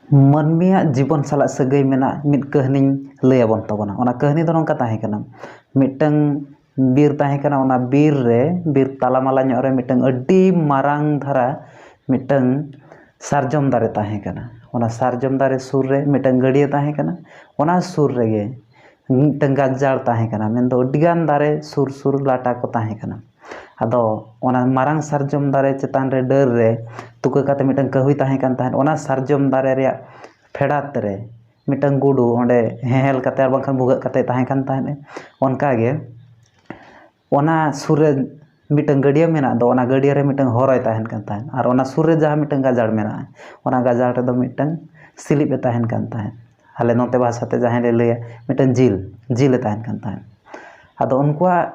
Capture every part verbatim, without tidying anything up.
ᱢᱟᱹᱱᱢᱤᱭᱟᱜ ᱡᱤᱵᱚᱱ ᱥᱟᱞᱟᱜ ᱥᱟᱹᱜᱟᱹᱭ ᱢᱮᱱᱟᱜ ᱢᱤᱫ ᱠᱟᱹᱦᱱᱤᱧ ᱞᱟᱹᱭ ᱟᱵᱚᱱ ᱛᱟᱵᱚᱱᱟ᱾ ᱚᱱᱟ ᱠᱟᱹᱦᱱᱤ ᱫᱚ ᱱᱚᱝᱠᱟ ᱛᱟᱦᱮᱸ ᱠᱟᱱᱟ᱾ ᱢᱤᱫᱴᱟᱝ ᱵᱤᱨ ᱛᱟᱦᱮᱸ ᱠᱟᱱᱟ᱾ ᱚᱱᱟ ᱵᱤᱨ ᱨᱮ, ᱵᱤᱨ ᱛᱟᱞᱟᱢᱟᱞᱟ ᱧᱚᱜ ᱨᱮ ᱢᱤᱫᱴᱟᱝ ᱟᱹᱰᱤ ᱢᱟᱨᱟᱝ ᱫᱷᱟᱨᱟ ᱢᱤᱫᱴᱟᱝ ᱥᱟᱨᱡᱚᱢ ᱫᱟᱨᱮ ᱛᱟᱦᱮᱸ ᱠᱟᱱᱟ᱾ ᱚᱱᱟ ᱥᱟᱨᱡᱚᱢ ᱫᱟᱨᱮ ᱥᱩᱨ ᱨᱮ ᱢᱤᱫᱴᱟᱝ ᱜᱟᱹᱰᱭᱟᱹ ᱛᱟᱦᱮᱸ ᱠᱟᱱᱟ᱾ ᱚᱱᱟ ᱥᱩᱨ ᱨᱮᱜᱮ ᱢᱤᱫᱴᱟᱝ ᱜᱟᱡᱟᱲ ᱛᱟᱦᱮᱸ ᱠᱟᱱᱟ, ᱢᱮᱱᱫᱚ ᱟᱹᱰᱤᱜᱟᱱ ᱫᱟᱨᱮ ᱥᱩᱨ ᱥᱩᱨ ᱞᱟᱴᱟ ᱠᱚ ᱛᱟᱦᱮᱸ ᱠᱟᱱᱟ᱾ ᱟᱫᱚ ᱚᱱᱟ ᱢᱟᱨᱟᱝ ᱥᱟᱨᱡᱚᱢ ᱫᱟᱨᱮ ᱪᱮᱛᱟᱱ ᱨᱮ ᱰᱟᱹᱨ ᱨᱮ ᱛᱩᱠᱟᱹ ᱠᱟᱛᱮ ᱢᱤᱫᱴᱟᱝ ᱠᱟᱹᱦᱩᱭ ᱛᱟᱦᱮᱸ ᱠᱟᱱ ᱛᱟᱦᱮᱸᱫ᱾ ᱚᱱᱟ ᱥᱟᱨᱡᱚᱢ ᱫᱟᱨᱮ ᱨᱮᱭᱟᱜ ᱯᱷᱮᱰᱟᱛ ᱨᱮ ᱢᱤᱫᱴᱟᱝ ᱜᱩᱰᱩ ᱚᱸᱰᱮ ᱦᱮᱦᱮᱞ ᱠᱟᱛᱮ ᱟᱨ ᱵᱟᱝᱠᱷᱟᱱ ᱵᱷᱩᱜᱟᱹᱜ ᱠᱟᱛᱮ ᱛᱟᱦᱮᱸ ᱠᱟᱱ ᱛᱟᱦᱮᱸᱫ᱾ ᱚᱱᱠᱟᱜᱮ ᱚᱱᱟ ᱥᱩᱨ ᱨᱮ ᱢᱤᱫᱴᱟᱝ ᱜᱟᱹᱰᱭᱟᱹ ᱢᱮᱱᱟᱜ ᱫᱚ, ᱚᱱᱟ ᱜᱟᱹᱰᱭᱟᱹ ᱨᱮ ᱢᱤᱫᱴᱟᱝ ᱦᱚᱨᱚᱭ ᱛᱟᱦᱮᱱ ᱠᱟᱱ ᱛᱟᱦᱮᱸᱫ᱾ ᱟᱨ ᱚᱱᱟ ᱥᱩᱨ ᱨᱮ ᱡᱟᱦᱟᱸ ᱢᱤᱫᱴᱟᱝ ᱜᱟᱡᱟᱲ ᱢᱮᱱᱟᱜᱼᱟ, ᱚᱱᱟ ᱜᱟᱡᱟᱲ ᱨᱮᱫᱚ ᱢᱤᱫᱴᱟᱝ ᱥᱤᱞᱤᱯ ᱮ ᱛᱟᱦᱮᱱ ᱠᱟᱱ ᱛᱟᱦᱮᱸᱫ᱾ ᱟᱞᱮ ᱱᱚᱛᱮ ᱵᱷᱟᱥᱟᱛᱮ ᱡᱟᱦᱟᱸᱭ ᱞᱮ ᱞᱟᱹᱭᱟ, ᱢᱤᱫᱴᱟᱝ ᱡᱤᱞ, ᱡᱤᱞ ᱮ ᱛᱟᱦᱮᱱ ᱠᱟᱱ ᱛᱟᱦᱮᱸᱫ᱾ ᱟᱫᱚ ᱩᱱᱠᱩᱣᱟᱜ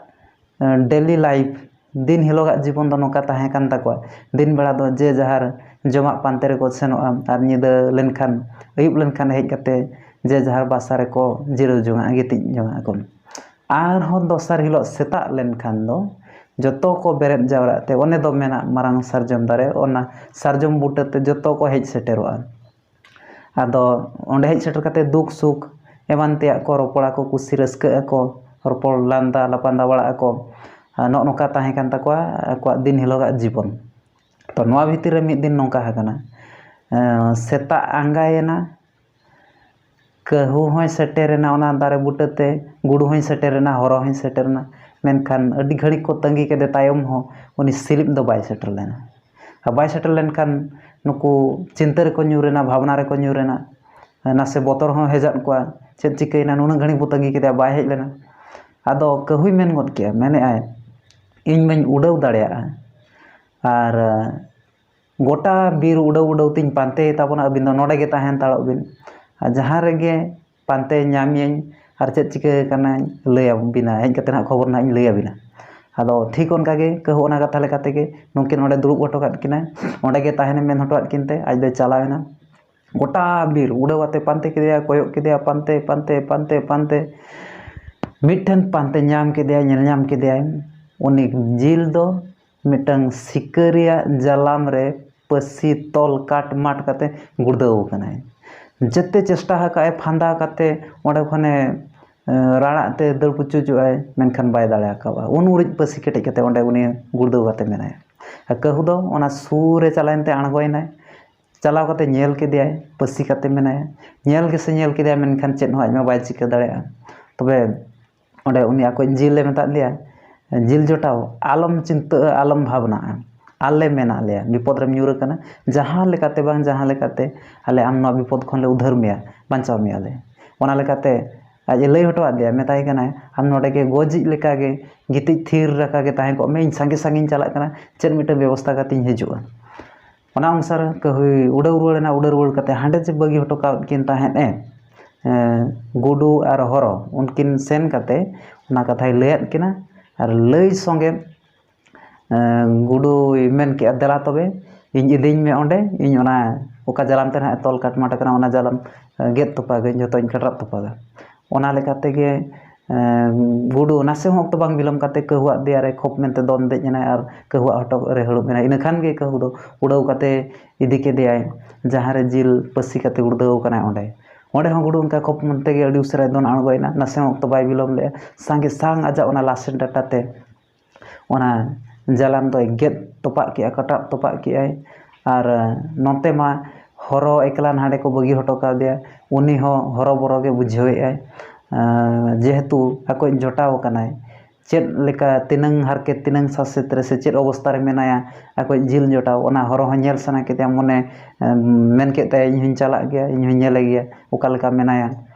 ᱰᱮᱞᱤ ᱞᱟᱭᱤᱯᱷ, ᱫᱤᱱ ᱦᱤᱞᱳᱜᱟᱜ ᱡᱤᱵᱚᱱ ᱫᱚ ᱱᱚᱝᱠᱟ ᱛᱟᱦᱮᱸ ᱠᱟᱱ ᱛᱟᱠᱚᱣᱟ᱾ ᱫᱤᱱ ᱵᱮᱲᱟ ᱫᱚ ᱡᱮ ᱡᱟᱦᱟᱨ ᱡᱚᱢᱟᱜ ᱯᱟᱱᱛᱮ ᱨᱮᱠᱚ ᱥᱮᱱᱚᱜᱼᱟ ᱟᱨ ᱧᱤᱫᱟᱹ ᱞᱮᱱᱠᱷᱟᱱ, ᱟᱹᱭᱩᱵ ᱞᱮᱱᱠᱷᱟᱱ ᱦᱮᱡ ᱠᱟᱛᱮ ᱡᱮ ᱡᱟᱦᱟᱨ ᱵᱟᱥᱟ ᱨᱮᱠᱚ ᱡᱤᱨᱟᱹᱣ ᱡᱚᱝᱟᱜᱼᱟ, ᱜᱤᱛᱤᱡ ᱡᱚᱝᱟᱜ ᱟᱠᱚ᱾ ᱟᱨᱦᱚᱸ ᱫᱚᱥᱟᱨ ᱦᱤᱞᱳᱜ ᱥᱮᱛᱟᱜ ᱞᱮᱱᱠᱷᱟᱱ ᱫᱚ ᱡᱚᱛᱚ ᱠᱚ ᱵᱮᱨᱮᱫ ᱡᱟᱣᱨᱟᱜ ᱛᱮ ᱚᱱᱮ ᱫᱚ ᱢᱮᱱᱟᱜ ᱢᱟᱨᱟᱝ ᱥᱟᱨᱡᱚᱢ ᱫᱟᱨᱮ, ᱚᱱᱟ ᱥᱟᱨᱡᱚᱢ ᱵᱩᱴᱟᱹ ᱛᱮ ᱡᱚᱛᱚ ᱠᱚ ᱦᱮᱡ ᱥᱮᱴᱮᱨᱚᱜᱼᱟ᱾ ᱟᱫᱚ ᱚᱸᱰᱮ ᱦᱮᱡ ᱥᱮᱴᱮᱨ ᱠᱟᱛᱮ ᱫᱩᱠ ᱥᱩᱠ ᱮᱢᱟᱱ ᱛᱮᱭᱟᱜ ᱠᱚ ᱨᱚᱯᱚᱲ ᱟᱠᱚ, ᱠᱩᱥᱤ ᱨᱟᱹᱥᱠᱟᱹᱜ ᱟᱠᱚ, ᱨᱚᱯᱚᱲ ᱞᱟᱸᱫᱟ ᱞᱟᱯᱟᱱᱫᱟ ᱵᱟᱲᱟᱜ ᱟᱠᱚ᱾ ᱟᱨ ᱱᱚᱜᱼᱚ ᱱᱚᱝᱠᱟ ᱛᱟᱦᱮᱸ ᱠᱟᱱ ᱛᱟᱠᱚᱣᱟ ᱟᱠᱚᱣᱟᱜ ᱫᱤᱱ ᱦᱤᱞᱳᱜᱟᱜ ᱡᱤᱵᱚᱱ᱾ ᱛᱚ ᱱᱚᱣᱟ ᱵᱷᱤᱛᱤᱨ ᱨᱮ ᱢᱤᱫ ᱫᱤᱱ ᱱᱚᱝᱠᱟ ᱟᱠᱟᱱᱟ, ᱮᱸ, ᱥᱮᱛᱟᱜ ᱟᱸᱜᱟᱭᱮᱱᱟ, ᱠᱟᱹᱦᱩ ᱦᱚᱸᱭ ᱥᱮᱴᱮᱨᱮᱱᱟ ᱚᱱᱟ ᱫᱟᱨᱮ ᱵᱩᱴᱟᱹᱛᱮ, ᱜᱩᱰᱩ ᱦᱚᱸᱭ ᱥᱮᱴᱮᱨᱮᱱᱟ, ᱦᱚᱨᱚ ᱦᱚᱸᱭ ᱥᱮᱴᱮᱨᱮᱱᱟ᱾ ᱢᱮᱱᱠᱷᱟᱱ ᱟᱹᱰᱤ ᱜᱷᱟᱹᱲᱤᱡ ᱠᱚ ᱛᱟᱺᱜᱤ ᱠᱮᱫᱮ ᱛᱟᱭᱚᱢ ᱦᱚᱸ ᱩᱱᱤ ᱥᱤᱞᱤᱯ ᱫᱚ ᱵᱟᱭ ᱥᱮᱴᱮᱨ ᱞᱮᱱᱟ᱾ ᱟᱨ ᱵᱟᱭ ᱥᱮᱴᱮᱨ ᱞᱮᱱᱠᱷᱟᱱ ᱱᱩᱠᱩ ᱪᱤᱱᱛᱟᱹ ᱨᱮᱠᱚ ᱧᱩᱨᱮᱱᱟ, ᱵᱷᱟᱵᱽᱱᱟ ᱨᱮᱠᱚ ᱧᱩᱨᱮᱱᱟ᱾ ᱱᱟᱥᱮ ᱵᱚᱛᱚᱨ ᱦᱚᱸ ᱦᱮᱡᱟᱫ ᱠᱚᱣᱟ, ᱪᱮᱫ ᱪᱤᱠᱟᱹᱭᱮᱱᱟ, ᱱᱩᱱᱟᱹᱜ ᱜᱷᱟᱹᱲᱤᱡ ᱵᱚ ᱛᱟᱺᱜᱤ ᱠᱮᱫᱮᱭᱟ, ᱵᱟᱭ ᱦᱮᱡ ᱞᱮᱱᱟ᱾ ᱟᱫᱚ ᱠᱟᱹᱦᱩᱭ ᱢᱮᱱ ᱜᱚᱫ ᱠᱮᱜᱼᱟ, ᱢᱮᱱᱮᱫᱼᱟᱭ, "ᱤᱧ ᱢᱟᱧ ᱩᱰᱟᱹᱣ ᱫᱟᱲᱮᱭᱟᱜᱼᱟ, ᱟᱨ ᱜᱚᱴᱟ ᱵᱤᱨ ᱩᱰᱟᱹᱣ ᱩᱰᱟᱹᱣ ᱛᱤᱧ ᱯᱟᱱᱛᱮᱭ ᱛᱟᱵᱚᱱᱟ, ᱟᱹᱵᱤᱱ ᱫᱚ ᱱᱚᱰᱮ ᱜᱮ ᱛᱟᱦᱮᱸ ᱦᱟᱛᱟᱲᱚᱜ ᱵᱤᱱ᱾ ᱟᱨ ᱡᱟᱦᱟᱸ ᱨᱮᱜᱮ ᱯᱟᱱᱛᱮ ᱧᱟᱢ ᱢᱤᱭᱟᱹᱧ ᱟᱨ ᱪᱮᱫ ᱪᱤᱠᱟᱹ ᱟᱠᱟᱱᱟᱧ ᱞᱟᱹᱭ ᱟᱵᱤᱱᱟ, ᱦᱮᱡ ᱠᱟᱛᱮ ᱱᱟᱦᱟᱜ ᱠᱷᱚᱵᱚᱨ ᱱᱟᱦᱟᱜ ᱤᱧ ᱞᱟᱹᱭ ᱟᱵᱤᱱᱟ᱾" ᱟᱫᱚ ᱴᱷᱤᱠ ᱚᱱᱠᱟ ᱜᱮ ᱠᱟᱹᱦᱩ ᱚᱱᱟ ᱠᱟᱛᱷᱟ ᱞᱮᱠᱟ ᱛᱮᱜᱮ ᱱᱩᱠᱤᱱ ᱚᱸᱰᱮ ᱫᱩᱲᱩᱵ ᱦᱚᱴᱚ ᱠᱟᱫ ᱠᱤᱱᱟᱭ, ᱚᱸᱰᱮ ᱜᱮ ᱛᱟᱦᱮᱱᱮ ᱢᱮᱱ ᱦᱚᱴᱚ ᱟᱫ ᱠᱤᱱ ᱛᱮ ᱟᱡ ᱫᱚᱭ ᱪᱟᱞᱟᱣ ᱮᱱᱟ᱾ ᱜᱚᱴᱟ ᱵᱤᱨ ᱩᱰᱟᱹᱣ ᱟᱛᱮ ᱯᱟᱱᱛᱮ ᱠᱮᱫᱮᱭᱟ, ᱠᱚᱭᱚᱜ ᱠᱮᱫᱮᱭᱟ, ᱯᱟᱱᱛᱮ, ᱯᱟᱱᱛᱮ, ᱯᱟᱱᱛᱮ, ᱯᱟᱱᱛᱮ᱾ ᱢᱤᱫᱴᱷᱮᱱ ᱯᱟᱱᱛᱮ ᱧᱟᱢ ᱠᱮᱫᱮᱭᱟᱭ, ᱧᱮᱞ ᱧᱟᱢ ᱠᱮᱫᱮᱭᱟᱭ᱾ ᱩᱱᱤ ᱡᱤᱞ ᱫᱚ ᱢᱤᱫᱴᱟᱝ ᱥᱤᱠᱟᱹᱨᱤᱭᱟᱜ ᱡᱟᱞᱟᱢ ᱨᱮ ᱯᱟᱹᱥᱤ ᱛᱚᱞ ᱠᱟᱴ ᱢᱟᱴ ᱠᱟᱛᱮ ᱜᱩᱲᱫᱟᱹᱣ ᱟᱠᱟᱱᱟᱭ᱾ ᱡᱮᱛᱮ ᱪᱮᱥᱴᱟ ᱟᱠᱟᱫᱼᱟᱭ ᱯᱷᱟᱸᱫᱟ ᱠᱟᱛᱮ ᱚᱸᱰᱮ ᱠᱷᱚᱱᱮ ᱨᱟᱲᱟᱜ ᱛᱮ ᱫᱟᱹᱲ ᱯᱩᱪᱩᱡᱚᱜᱼᱟᱭ, ᱢᱮᱱᱠᱷᱟᱱ ᱵᱟᱭ ᱫᱟᱲᱮ ᱟᱠᱟᱫᱼᱟ᱾ ᱩᱱ ᱩᱨᱤᱡ ᱯᱟᱹᱥᱤ ᱠᱮᱴᱮᱡ ᱠᱟᱛᱮ ᱚᱸᱰᱮ ᱩᱱᱤ ᱜᱩᱲᱫᱟᱹᱣ ᱠᱟᱛᱮ ᱢᱮᱱᱟᱭᱟ᱾ ᱟᱨ ᱠᱟᱹᱦᱩ ᱫᱚ ᱚᱱᱟ ᱥᱩᱨ ᱨᱮ ᱪᱟᱞᱟᱣᱮᱱ ᱛᱮ ᱟᱬᱜᱚᱭᱮᱱᱟᱭ᱾ ᱪᱟᱞᱟᱣ ᱠᱟᱛᱮ ᱧᱮᱞ ᱠᱮᱫᱮᱭᱟᱭ, ᱯᱟᱹᱥᱤ ᱠᱟᱛᱮ ᱢᱮᱱᱟᱭᱟ᱾ ᱧᱮᱞ ᱜᱮᱥᱮ ᱧᱮᱞ ᱠᱮᱫᱮᱭᱟᱭ, ᱢᱮᱱᱠᱷᱟᱱ ᱪᱮᱫ ᱦᱚᱸ ᱟᱡ ᱢᱟ ᱵᱟᱭ ᱪᱤᱠᱟᱹ ᱫᱟᱲᱮᱭᱟᱜᱼᱟ᱾ ᱛᱚᱵᱮ ᱚᱸᱰᱮ ᱩᱱᱤ ᱟᱠᱚ ᱡᱤᱞ ᱮ ᱢᱮᱛᱟᱫ ᱞᱮᱭᱟ, "ᱡᱤᱞ ᱡᱚᱴᱟᱣ, ᱟᱞᱚᱢ ᱪᱤᱱᱛᱟᱹᱜᱼᱟ, ᱟᱞᱚᱢ ᱵᱷᱟᱵᱽᱱᱟᱜᱼᱟ, ᱟᱞᱮ ᱢᱮᱱᱟᱜ ᱞᱮᱭᱟ, ᱵᱤᱯᱚᱫ ᱨᱮᱢ ᱧᱩᱨ ᱟᱠᱟᱱᱟ, ᱡᱟᱦᱟᱸ ᱞᱮᱠᱟᱛᱮ ᱵᱟᱝ ᱡᱟᱦᱟᱸ ᱞᱮᱠᱟᱛᱮ ᱟᱞᱮ ᱟᱢ ᱱᱚᱣᱟ ᱵᱤᱯᱚᱫ ᱠᱷᱚᱱ ᱞᱮ ᱩᱫᱷᱟᱹᱨ ᱢᱮᱭᱟ, ᱵᱟᱧᱪᱟᱣ ᱢᱮᱭᱟ ᱞᱮ᱾" ᱚᱱᱟ ᱞᱮᱠᱟᱛᱮ ᱟᱡ ᱮ ᱞᱟᱹᱭ ᱦᱚᱴᱚ ᱟᱫ ᱞᱮᱭᱟ, ᱢᱮᱛᱟᱭ ᱠᱟᱱᱟᱭ, "ᱟᱢ ᱱᱚᱰᱮ ᱜᱮ ᱜᱚᱡᱤᱡ ᱞᱮᱠᱟ ᱜᱮ ᱜᱤᱛᱤᱡ ᱛᱷᱤᱨ ᱟᱠᱟ ᱜᱮ ᱛᱟᱦᱮᱸ ᱠᱚᱜ ᱢᱮ, ᱤᱧ ᱥᱟᱸᱜᱮ ᱥᱟᱸᱜᱮᱧ ᱪᱟᱞᱟᱜ ᱠᱟᱱᱟ, ᱪᱮᱫ ᱢᱤᱫᱴᱟᱝ ᱵᱮᱵᱚᱥᱛᱷᱟ ᱠᱟᱛᱮᱧ ᱦᱤᱡᱩᱜᱼᱟ᱾" ᱚᱱᱟ ᱚᱱᱩᱥᱟᱨ ᱠᱟᱹᱦᱩᱭ ᱩᱰᱟᱹᱣ ᱨᱩᱣᱟᱹᱲ ᱮᱱᱟ᱾ ᱩᱰᱟᱹᱣ ᱨᱩᱣᱟᱹᱲ ᱠᱟᱛᱮ ᱦᱟᱸᱰᱮ ᱡᱮ ᱵᱟᱹᱜᱤ ᱦᱚᱴᱚ ᱠᱟᱣᱫ ᱠᱤᱱ ᱛᱟᱦᱮᱸᱫ ᱮ, ᱮᱸ, ᱜᱩᱰᱩ ᱟᱨ ᱦᱚᱨᱚ, ᱩᱱᱠᱤᱱ ᱥᱮᱱ ᱠᱟᱛᱮ ᱚᱱᱟ ᱠᱟᱛᱷᱟᱭ ᱞᱟᱹᱭᱟᱫ ᱠᱤᱱᱟ᱾ ᱟᱨ ᱞᱟᱹᱭ ᱥᱚᱸᱜᱮ, ᱮᱸ, ᱜᱩᱰᱩᱭ ᱢᱮᱱ ᱠᱮᱜᱼᱟ, "ᱫᱮᱞᱟ ᱛᱚᱵᱮ, ᱤᱧ ᱤᱫᱤᱧ ᱢᱮ ᱚᱸᱰᱮ, ᱤᱧ ᱚᱱᱟ ᱚᱠᱟ ᱡᱟᱞᱟᱢ ᱛᱮ ᱱᱟᱦᱟᱜ ᱛᱚᱞ ᱠᱟᱴᱢᱟᱴ ᱟᱠᱟᱱᱟ, ᱚᱱᱟ ᱡᱟᱞᱟᱢ, ᱮᱸ, ᱜᱮᱫ ᱛᱚᱯᱟᱜᱟᱹᱧ, ᱡᱷᱚᱛᱚᱧ ᱠᱟᱴᱨᱟᱜ ᱛᱚᱯᱟᱜᱟ᱾" ᱚᱱᱟ ᱞᱮᱠᱟ ᱛᱮᱜᱮ, ᱮᱸ, ᱜᱩᱰᱩ ᱱᱟᱥᱮ ᱦᱚᱸ ᱚᱠᱛᱚ ᱵᱟᱝ ᱵᱤᱞᱚᱢ ᱠᱟᱛᱮ ᱠᱟᱹᱦᱩᱣᱟᱜ ᱫᱮᱭᱟ ᱨᱮ ᱠᱷᱚᱯ ᱢᱮᱱᱛᱮ ᱫᱚᱱ ᱫᱮᱡ ᱮᱱᱟᱭ ᱟᱨ ᱠᱟᱹᱦᱩᱣᱟᱜ ᱦᱚᱴᱚᱜ ᱨᱮ ᱦᱟᱹᱲᱩᱵ ᱮᱱᱟᱭ᱾ ᱤᱱᱟᱹ ᱠᱷᱟᱱ ᱜᱮ ᱠᱟᱹᱦᱩ ᱫᱚ ᱩᱰᱟᱹᱣ ᱠᱟᱛᱮ ᱤᱫᱤ ᱠᱮᱫᱮᱭᱟᱭ, ᱡᱟᱦᱟᱸ ᱨᱮ ᱡᱤᱞ ᱯᱟᱹᱥᱤ ᱠᱟᱛᱮ ᱩᱲᱫᱟᱹᱣ ᱟᱠᱟᱱᱟᱭ ᱚᱸᱰᱮ᱾ ᱚᱸᱰᱮ ᱦᱚᱸ ᱜᱩᱰᱩ ᱚᱱᱠᱟ ᱠᱷᱚᱯ ᱢᱮᱱᱛᱮ ᱜᱮ ᱟᱹᱰᱤ ᱩᱥᱟᱹᱨᱟᱭ ᱫᱚᱱ ᱟᱬᱜᱚᱭᱮᱱᱟ, ᱱᱟᱥᱮ ᱦᱚᱸ ᱚᱠᱛᱚ ᱵᱟᱭ ᱵᱤᱞᱚᱢ ᱞᱮᱫᱼᱟ᱾ ᱥᱟᱸᱜᱮ ᱥᱟᱝ ᱟᱡᱟᱜ ᱚᱱᱟ ᱞᱟᱥᱮᱱ ᱰᱟᱴᱟ ᱛᱮ ᱚᱱᱟ ᱡᱟᱞᱟᱢ ᱫᱚᱭ ᱜᱮᱫ ᱛᱚᱯᱟᱜ ᱠᱮᱜᱼᱟ, ᱠᱟᱴᱨᱟᱜ ᱛᱚᱯᱟᱜ ᱠᱮᱜᱼᱟᱭ᱾ ᱟᱨ ᱱᱚᱛᱮ ᱢᱟ ᱦᱚᱨᱚ ᱮᱠᱞᱟ ᱱᱟᱰᱮ ᱠᱚ ᱵᱟᱹᱜᱤ ᱦᱚᱴᱚ ᱠᱟᱣᱫᱮᱭᱟ, ᱩᱱᱤ ᱦᱚᱸ ᱦᱚᱨᱚᱵᱚᱨᱚ ᱜᱮ ᱵᱩᱡᱷᱟᱹᱣᱮᱫᱼᱟᱭ᱾ ᱟᱨ ᱡᱮᱦᱮᱛᱩ ᱟᱠᱚᱭᱤᱡ ᱡᱚᱴᱟᱣ ᱠᱟᱱᱟᱭ, ᱪᱮᱫ ᱞᱮᱠᱟ, ᱛᱤᱱᱟᱹᱝ ᱦᱟᱨᱠᱮᱛ, ᱛᱤᱱᱟᱹᱝ ᱥᱟᱥᱮᱛ ᱨᱮ ᱥᱮ ᱪᱮᱫ ᱚᱵᱚᱥᱛᱟ ᱨᱮ ᱢᱮᱱᱟᱭᱟ ᱟᱠᱚᱭᱤᱡ ᱡᱤᱞ ᱡᱚᱴᱟᱣ, ᱚᱱᱟ ᱦᱚᱨᱚ ᱦᱚᱸ ᱧᱮᱞ ᱥᱟᱱᱟ ᱠᱮᱫᱮᱭᱟ᱾ ᱢᱚᱱᱮ, ᱮᱢ, ᱢᱮᱱ ᱠᱮᱫ ᱛᱟᱭᱟ, "ᱤᱧ ᱦᱚᱸᱧ ᱪᱟᱞᱟᱜ ᱜᱮᱭᱟ, ᱤᱧ ᱦᱚᱸᱧ ᱧᱮᱞᱮ ᱜᱮᱭᱟ, ᱚᱠᱟ ᱞᱮᱠᱟ ᱢᱮᱱᱟᱭᱟ,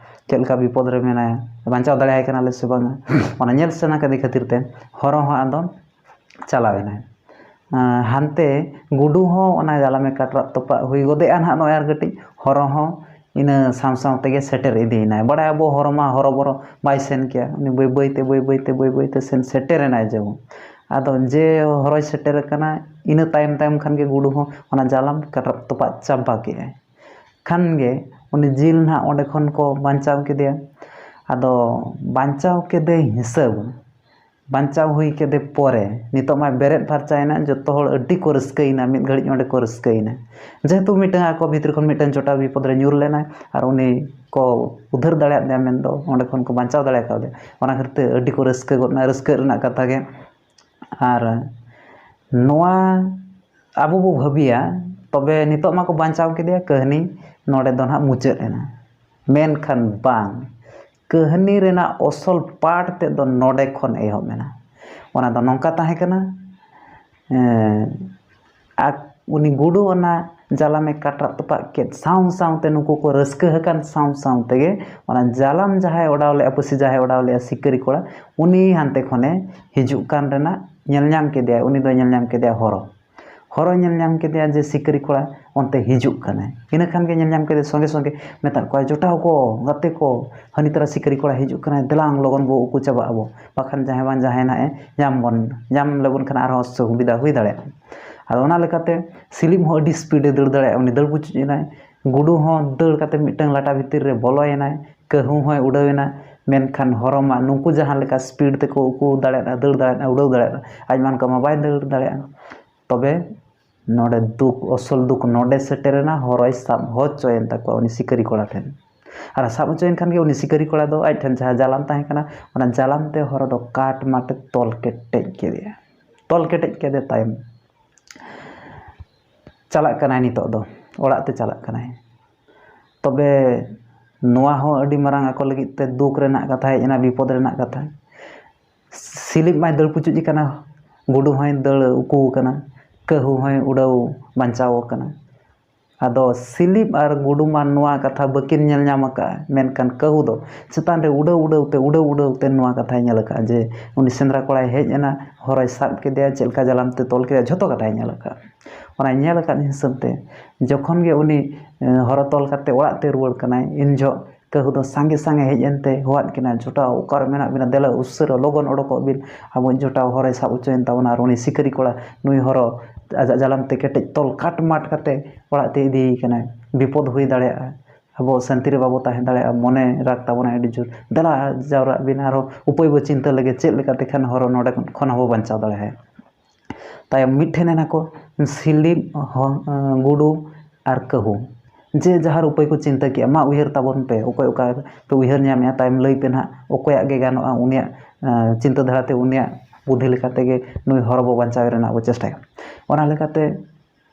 ᱪᱮᱫ ᱞᱮᱠᱟ ᱵᱤᱯᱚᱫ ᱨᱮ ᱢᱮᱱᱟᱭᱟ, ᱵᱟᱧᱪᱟᱣ ᱫᱟᱲᱮᱭᱟᱭ ᱠᱟᱱᱟᱞᱮ ᱥᱮ ᱵᱟᱝᱟ?" ᱚᱱᱟ ᱧᱮᱞ ᱥᱟᱱᱟ ᱠᱮᱫᱮ ᱠᱷᱟᱹᱛᱤᱨ ᱛᱮ ᱦᱚᱨᱚ ᱦᱚᱸ ᱟᱫᱚ ᱪᱟᱞᱟᱣ ᱮᱱᱟᱭ᱾ ᱟᱸ, ᱦᱟᱱᱛᱮ ᱜᱩᱰᱩ ᱦᱚᱸ ᱚᱱᱟ ᱡᱟᱞᱟᱢᱮ ᱠᱟᱴᱨᱟᱜ ᱛᱚᱯᱟᱜ ᱦᱩᱭ ᱜᱚᱫᱮᱜᱼᱟ ᱱᱟᱦᱟᱜ ᱱᱚᱜᱼᱚᱭ ᱟᱨ ᱠᱟᱹᱴᱤᱡ, ᱦᱚᱨᱚ ᱦᱚᱸ ᱤᱱᱟᱹ ᱥᱟᱶ ᱥᱟᱶ ᱛᱮᱜᱮ ᱥᱮᱴᱮᱨ ᱤᱫᱤᱭᱮᱱᱟᱭ᱾ ᱵᱟᱲᱟᱭ ᱟᱵᱚ ᱦᱚᱨᱚ ᱢᱟ ᱦᱚᱨᱚᱵᱚᱨᱚ ᱵᱟᱭ ᱥᱮᱱ ᱠᱮᱭᱟ, ᱩᱱᱤ ᱵᱟᱹᱭ ᱵᱟᱹᱭ ᱛᱮ, ᱵᱟᱹᱭ ᱵᱟᱹᱭ ᱛᱮ, ᱵᱟᱹᱭ ᱵᱟᱹᱭ ᱛᱮ ᱥᱮᱱ ᱥᱮᱴᱮᱨ ᱮᱱᱟᱭ ᱡᱮᱢᱚᱱ᱾ ᱟᱫᱚ ᱡᱮ ᱦᱚᱨᱚᱭ ᱥᱮᱴᱮᱨ ᱟᱠᱟᱱᱟ, ᱤᱱᱟᱹ ᱛᱟᱭᱚᱢ ᱛᱟᱭᱚᱢ ᱠᱷᱟᱱ ᱜᱮ ᱜᱩᱰᱩ ᱦᱚᱸ ᱚᱱᱟ ᱡᱟᱞᱟᱢ ᱠᱟᱴᱨᱟᱜ ᱛᱚᱯᱟᱜ ᱪᱟᱵᱟ ᱠᱮᱜᱼᱟᱭ᱾ ᱠᱷᱟᱱ ᱜᱮ ᱩᱱᱤ ᱡᱤᱞ ᱱᱟᱦᱟᱜ ᱚᱸᱰᱮ ᱠᱷᱚᱱ ᱠᱚ ᱵᱟᱧᱪᱟᱣ ᱠᱮᱫᱮᱭᱟ᱾ ᱟᱫᱚ ᱵᱟᱧᱪᱟᱣ ᱠᱮᱫᱮ ᱦᱤᱥᱟᱹᱵ ᱵᱟᱧᱪᱟᱣ ᱦᱩᱭ ᱠᱮᱫᱮ ᱯᱚᱨᱮ ᱱᱤᱛᱚᱜ ᱢᱟᱭ ᱵᱮᱨᱮᱫ ᱯᱷᱟᱨᱪᱟᱭᱮᱱᱟ, ᱡᱚᱛᱚ ᱦᱚᱲ ᱟᱹᱰᱤ ᱠᱚ ᱨᱟᱹᱥᱠᱟᱹᱭᱮᱱᱟ, ᱢᱤᱫ ᱜᱷᱟᱹᱲᱤᱡ ᱚᱸᱰᱮ ᱠᱚ ᱨᱟᱹᱥᱠᱟᱹᱭᱮᱱᱟ᱾ ᱡᱮᱦᱮᱛᱩ ᱢᱤᱫᱴᱟᱝ ᱟᱠᱚ ᱵᱷᱤᱛᱨᱤ ᱠᱷᱚᱱ ᱢᱤᱫᱴᱟᱝ ᱡᱚᱴᱟᱣ ᱵᱤᱯᱚᱫ ᱨᱮ ᱧᱩᱨ ᱞᱮᱱᱟᱭ ᱟᱨ ᱩᱱᱤ ᱠᱚ ᱩᱫᱷᱟᱹᱨ ᱫᱟᱲᱮᱭᱟᱫᱮᱭᱟ, ᱢᱮᱱᱫᱚ ᱚᱸᱰᱮ ᱠᱷᱚᱱ ᱠᱚ ᱵᱟᱧᱪᱟᱣ ᱫᱟᱲᱮ ᱠᱟᱣᱫᱮᱭᱟ, ᱚᱱᱟ ᱠᱷᱟᱹᱛᱤᱨ ᱛᱮ ᱟᱹᱰᱤ ᱠᱚ ᱨᱟᱹᱥᱠᱟᱹ ᱜᱚᱫ ᱮᱱᱟ, ᱨᱟᱹᱥᱠᱟᱹ ᱨᱮᱱᱟᱜ ᱠᱟᱛᱷᱟ ᱜᱮ᱾ ᱟᱨ ᱱᱚᱣᱟ ᱟᱵᱚ ᱵᱚ ᱵᱷᱟᱹᱵᱤᱭᱟ, ᱛᱚᱵᱮ ᱱᱤᱛᱚᱜ ᱢᱟᱠᱚ ᱵᱟᱧᱪᱟᱣ ᱠᱮᱫᱮᱭᱟ, ᱠᱟᱹᱦᱱᱤ ᱱᱚᱰᱮ ᱫᱚ ᱱᱟᱦᱟᱜ ᱢᱩᱪᱟᱹᱫ ᱮᱱᱟ᱾ ᱢᱮᱱᱠᱷᱟᱱ ᱵᱟᱝ, ᱠᱟᱹᱦᱱᱤ ᱨᱮᱱᱟᱜ ᱚᱥᱚᱞ ᱯᱟᱴ ᱛᱮᱫ ᱫᱚ ᱱᱚᱰᱮ ᱠᱷᱚᱱ ᱮᱦᱚᱵ ᱮᱱᱟ᱾ ᱚᱱᱟ ᱫᱚ ᱱᱚᱝᱠᱟ ᱛᱟᱦᱮᱸ ᱠᱟᱱᱟ, ᱮᱸ, ᱟᱨ ᱩᱱᱤ ᱜᱩᱰᱩ ᱚᱱᱟ ᱡᱟᱞᱟᱢᱮ ᱠᱟᱴᱨᱟᱜ ᱛᱚᱯᱟᱜ ᱠᱮᱫ ᱥᱟᱶ ᱥᱟᱶᱛᱮ, ᱱᱩᱠᱩ ᱠᱚ ᱨᱟᱹᱥᱠᱟᱹ ᱟᱠᱟᱱ ᱥᱟᱶ ᱥᱟᱶ ᱛᱮᱜᱮ ᱚᱱᱟ ᱡᱟᱞᱟᱢ ᱡᱟᱦᱟᱸᱭ ᱚᱰᱟᱣ ᱞᱮᱫᱼᱟ, ᱯᱟᱹᱥᱤ ᱡᱟᱦᱟᱸᱭ ᱚᱰᱟᱣ ᱞᱮᱫᱼᱟ, ᱥᱤᱠᱟᱹᱨᱤ ᱠᱚᱲᱟ, ᱩᱱᱤ ᱦᱟᱱᱛᱮ ᱠᱷᱚᱱᱮ ᱦᱤᱡᱩᱜ ᱠᱟᱱ ᱨᱮᱱᱟᱜ ᱧᱮᱞ ᱧᱟᱢ ᱠᱮᱫᱮᱭᱟ᱾ ᱩᱱᱤ ᱫᱚᱭ ᱧᱮᱞ ᱧᱟᱢ ᱠᱮᱫᱮᱭᱟ ᱦᱚᱨᱚ᱾ ᱦᱚᱨᱚᱭ ᱧᱮᱞ ᱧᱟᱢ ᱠᱮᱫᱮᱭᱟ ᱡᱮ ᱥᱤᱠᱟᱹᱨᱤ ᱠᱚᱲᱟ ᱚᱱᱛᱮ ᱦᱤᱡᱩᱜ ᱠᱟᱱᱟᱭ᱾ ᱤᱱᱟᱹ ᱠᱷᱟᱱ ᱜᱮ ᱧᱮᱞ ᱧᱟᱢ ᱠᱮᱫᱮ ᱥᱚᱸᱜᱮ ᱥᱚᱸᱜᱮ ᱢᱮᱛᱟᱫ ᱠᱚᱣᱟᱭ, "ᱡᱚᱴᱟᱣ ᱠᱚ, ᱜᱟᱛᱮ ᱠᱚ, ᱦᱟᱹᱱᱤ ᱛᱟᱨᱟ ᱥᱤᱠᱟᱹᱨᱤ ᱠᱚᱲᱟ ᱦᱤᱡᱩᱜ ᱠᱟᱱᱟᱭ, ᱫᱮᱞᱟᱝ ᱞᱚᱜᱚᱱ ᱵᱚ ᱩᱠᱩ ᱪᱟᱵᱟᱜ ᱟᱵᱚ, ᱵᱟᱠᱷᱟᱱ ᱡᱟᱦᱟᱸᱭ ᱵᱟᱝ ᱡᱟᱦᱟᱸᱭ ᱱᱟᱦᱟᱜ ᱮ ᱧᱟᱢ ᱵᱚᱱ, ᱧᱟᱢ ᱞᱮᱵᱚᱱ ᱠᱷᱟᱱ ᱟᱨᱦᱚᱸ ᱚᱥᱩᱵᱤᱫᱷᱟ ᱦᱩᱭ ᱫᱟᱲᱮᱭᱟᱜᱼᱟ᱾" ᱟᱫᱚ ᱚᱱᱟ ᱞᱮᱠᱟᱛᱮ ᱥᱤᱞᱤᱯ ᱦᱚᱸ ᱟᱹᱰᱤ ᱥᱯᱤᱰ ᱮ ᱫᱟᱹᱲ ᱫᱟᱲᱮᱭᱟᱜᱼᱟ, ᱩᱱᱤ ᱫᱟᱹᱲ ᱯᱩᱪᱩᱡ ᱮᱱᱟᱭ᱾ ᱜᱩᱰᱩ ᱦᱚᱸ ᱫᱟᱹᱲ ᱠᱟᱛᱮ ᱢᱤᱫᱴᱟᱝ ᱞᱟᱴᱟ ᱵᱷᱤᱛᱤᱨ ᱨᱮ ᱵᱚᱞᱚᱭᱮᱱᱟᱭ, ᱠᱟᱹᱦᱩ ᱦᱚᱸᱭ ᱩᱰᱟᱹᱣ ᱮᱱᱟ᱾ ᱢᱮᱱᱠᱷᱟᱱ ᱦᱚᱨᱚ ᱢᱟ ᱱᱩᱠᱩ ᱡᱟᱦᱟᱸ ᱞᱮᱠᱟ ᱥᱯᱤᱰ ᱛᱮᱠᱚ ᱩᱠᱩ ᱫᱟᱲᱮᱭᱟᱜᱼᱟ, ᱫᱟᱹᱲ ᱫᱟᱲᱮᱭᱟᱜᱼᱟ, ᱩᱰᱟᱹᱣ ᱫᱟᱲᱮᱭᱟᱜᱼᱟ, ᱟᱡ ᱢᱟ ᱚᱱᱠᱟ ᱢᱟ ᱵᱟᱭ ᱫᱟᱹᱲ ᱫᱟᱲᱮᱭᱟᱜᱼᱟ᱾ ᱛᱚᱵᱮ ᱱᱚᱰᱮ ᱫᱩᱠ, ᱚᱥᱚᱞ ᱫᱩᱠ ᱱᱚᱰᱮ ᱥᱮᱴᱮᱨᱮᱱᱟ, ᱦᱚᱨᱚᱭ ᱥᱟᱵ ᱦᱚᱪᱚᱭᱮᱱ ᱛᱟᱠᱚᱣᱟ ᱩᱱᱤ ᱥᱤᱠᱟᱹᱨᱤ ᱠᱚᱲᱟ ᱴᱷᱮᱱ᱾ ᱟᱨ ᱥᱟᱵ ᱦᱚᱪᱚᱭᱮᱱ ᱠᱷᱟᱱ ᱜᱮ ᱩᱱᱤ ᱥᱤᱠᱟᱹᱨᱤ ᱠᱚᱲᱟ ᱫᱚ ᱟᱡ ᱴᱷᱮᱱ ᱡᱟᱦᱟᱸ ᱡᱟᱞᱟᱢ ᱛᱟᱦᱮᱸ ᱠᱟᱱᱟ, ᱚᱱᱟ ᱡᱟᱞᱟᱢ ᱛᱮ ᱦᱚᱨᱚ ᱫᱚ ᱠᱟᱴ ᱢᱟᱴᱮ ᱛᱚᱞ ᱠᱮᱴᱮᱡ ᱠᱮᱫᱮᱭᱟ᱾ ᱛᱚᱞ ᱠᱮᱴᱮᱡ ᱠᱮᱫᱮ ᱛᱟᱭᱚᱢ ᱪᱟᱞᱟᱜ ᱠᱟᱱᱟᱭ, ᱱᱤᱛᱚᱜ ᱫᱚ ᱚᱲᱟᱜ ᱛᱮ ᱪᱟᱞᱟᱜ ᱠᱟᱱᱟᱭ᱾ ᱛᱚᱵᱮ ᱱᱚᱣᱟ ᱦᱚᱸ ᱟᱹᱰᱤ ᱢᱟᱨᱟᱝ ᱟᱠᱚ ᱞᱟᱹᱜᱤᱫ ᱛᱮ ᱫᱩᱠ ᱨᱮᱱᱟᱜ ᱠᱟᱛᱷᱟ ᱦᱮᱡ ᱮᱱᱟ, ᱵᱤᱯᱚᱫ ᱨᱮᱱᱟᱜ ᱠᱟᱛᱷᱟ᱾ ᱥᱤᱞᱤᱯ ᱢᱟᱭ ᱫᱟᱹᱲ ᱯᱩᱪᱩᱡ ᱟᱠᱟᱱᱟ, ᱜᱩᱰᱩ ᱦᱚᱸᱭ ᱫᱟᱹᱲ ᱩᱠᱩ ᱟᱠᱟᱱᱟ, ᱠᱟᱹᱦᱩ ᱦᱚᱸᱭ ᱩᱰᱟᱹᱣ ᱵᱟᱧᱪᱟᱣ ᱟᱠᱟᱱᱟ᱾ ᱟᱫᱚ ᱥᱤᱞᱤᱯ ᱟᱨ ᱜᱩᱰᱩ ᱢᱟ ᱱᱚᱣᱟ ᱠᱟᱛᱷᱟ ᱵᱟᱹᱠᱤᱱ ᱧᱮᱞ ᱧᱟᱢ ᱟᱠᱟᱫᱼᱟ, ᱢᱮᱱᱠᱷᱟᱱ ᱠᱟᱹᱦᱩ ᱫᱚ ᱪᱮᱛᱟᱱ ᱨᱮ ᱩᱰᱟᱹᱣ ᱩᱰᱟᱹᱣ ᱛᱮ, ᱩᱰᱟᱹᱣ ᱩᱰᱟᱹᱣ ᱛᱮ ᱱᱚᱣᱟ ᱠᱟᱛᱷᱟᱭ ᱧᱮᱞ ᱟᱠᱟᱫᱼᱟ ᱡᱮ ᱩᱱᱤ ᱥᱮᱸᱫᱽᱨᱟ ᱠᱚᱲᱟᱭ ᱦᱮᱡ ᱮᱱᱟ, ᱦᱚᱨᱚᱭ ᱥᱟᱵ ᱠᱮᱫᱮᱭᱟ, ᱪᱮᱫ ᱞᱮᱠᱟ ᱡᱟᱞᱟᱢ ᱛᱮ ᱛᱚᱞ ᱠᱮᱫᱮᱭᱟ, ᱡᱷᱚᱛᱚ ᱠᱟᱛᱷᱟᱭ ᱧᱮᱞ ᱟᱠᱟᱫᱼᱟ᱾ ᱚᱱᱟᱭ ᱧᱮᱞ ᱟᱠᱟᱫ ᱦᱤᱥᱟᱹᱵ ᱛᱮ ᱡᱚᱠᱷᱚᱱ ᱜᱮ ᱩᱱᱤ, ᱮ, ᱦᱚᱨᱚ ᱛᱚᱞ ᱠᱟᱛᱮ ᱚᱲᱟᱜ ᱛᱮ ᱨᱩᱣᱟᱹᱲ ᱠᱟᱱᱟᱭ, ᱤᱱ ᱡᱚᱦᱚᱜ ᱠᱟᱹᱦᱩ ᱫᱚ ᱥᱟᱸᱜᱮ ᱥᱟᱸᱜᱮ ᱦᱮᱡ ᱮᱱᱛᱮ ᱦᱚᱦᱚᱣᱟᱫ ᱠᱤᱱᱟ, "ᱡᱚᱴᱟᱣ, ᱚᱠᱟᱨᱮ ᱢᱮᱱᱟᱜ ᱵᱤᱱᱟ? ᱫᱮᱞᱟ ᱩᱥᱟᱹᱨᱟ ᱞᱚᱜᱚᱱ ᱚᱰᱚᱠᱚᱜ ᱵᱤᱱ, ᱟᱵᱚ ᱡᱚᱴᱟᱣ ᱦᱚᱨᱚᱭ ᱥᱟᱵ ᱦᱚᱪᱚᱭᱮᱱ ᱛᱟᱵᱚᱱᱟ ᱟᱨ ᱩᱱᱤ ᱥᱤᱠᱟᱹᱨᱤ ᱠᱚᱲᱟ ᱱᱩᱭ ᱦᱚᱨᱚ ᱟᱡᱟᱜ ᱡᱟᱞᱟᱢ ᱛᱮ ᱠᱮᱴᱮᱡ ᱛᱚᱞ ᱠᱟᱴ ᱢᱟᱴ ᱠᱟᱛᱮ ᱚᱲᱟᱜ ᱛᱮ ᱤᱫᱤᱭᱮ ᱠᱟᱱᱟᱭ, ᱵᱤᱯᱚᱫ ᱦᱩᱭ ᱫᱟᱲᱮᱭᱟᱜᱼᱟ᱾" ᱟᱵᱚ ᱥᱟᱱᱛᱤ ᱨᱮ ᱵᱟᱵᱚ ᱛᱟᱦᱮᱸ ᱫᱟᱲᱮᱭᱟᱜᱼᱟ, ᱢᱚᱱᱮ ᱨᱟᱜᱽ ᱛᱟᱵᱚᱱᱟ ᱟᱹᱰᱤ ᱡᱳᱨ, ᱫᱮᱞᱟ ᱡᱟᱣᱨᱟᱜ ᱵᱤᱱ, ᱟᱨᱦᱚᱸ ᱩᱯᱟᱹᱭ ᱵᱚ ᱪᱤᱱᱛᱟᱹ ᱞᱮᱜᱮ ᱪᱮᱫ ᱞᱮᱠᱟᱛᱮ ᱠᱷᱟᱱ ᱦᱚᱨᱚ ᱱᱚᱰᱮ ᱠᱷᱚᱱ ᱦᱚᱸᱵᱚ ᱵᱟᱧᱪᱟᱣ ᱫᱟᱲᱮᱭᱟᱜᱼᱟ᱾ ᱛᱟᱭᱚᱢ ᱢᱤᱫ ᱴᱷᱮᱱ ᱮᱱᱟ ᱠᱚ ᱥᱤᱞᱤᱯ, ᱦᱚ-, ᱜᱩᱰᱩ ᱟᱨ ᱠᱟᱹᱦᱩ᱾ ᱡᱮ ᱡᱟᱦᱟᱨ ᱩᱯᱟᱹᱭ ᱠᱚ ᱪᱤᱱᱛᱟᱹ ᱠᱮᱜᱼᱟ, ᱢᱟ ᱩᱭᱦᱟᱹᱨ ᱛᱟᱵᱚᱱ ᱯᱮ, ᱚᱠᱚᱭ ᱚᱠᱟ ᱯᱮ ᱩᱭᱦᱟᱹᱨ ᱧᱟᱢᱮᱜᱼᱟ, ᱛᱟᱭᱚᱢ ᱞᱟᱹᱭ ᱯᱮ ᱱᱟᱦᱟᱜ ᱚᱠᱚᱭᱟᱜ ᱜᱮ ᱜᱟᱱᱚᱜᱼᱟ, ᱩᱱᱤᱭᱟᱜ ᱟᱸ, ᱪᱤᱱᱛᱟᱹ ᱫᱷᱟᱨᱟᱛᱮ, ᱩᱱᱤᱭᱟᱜ ᱵᱩᱫᱽᱫᱷᱤ ᱞᱮᱠᱟᱛᱮ ᱜᱮ ᱱᱩᱭ ᱦᱚᱨᱚ ᱵᱚ ᱵᱟᱧᱪᱟᱣ ᱨᱮᱱᱟᱜ ᱵᱚ ᱪᱮᱥᱴᱟᱭᱟ᱾ ᱚᱱᱟ ᱞᱮᱠᱟᱛᱮ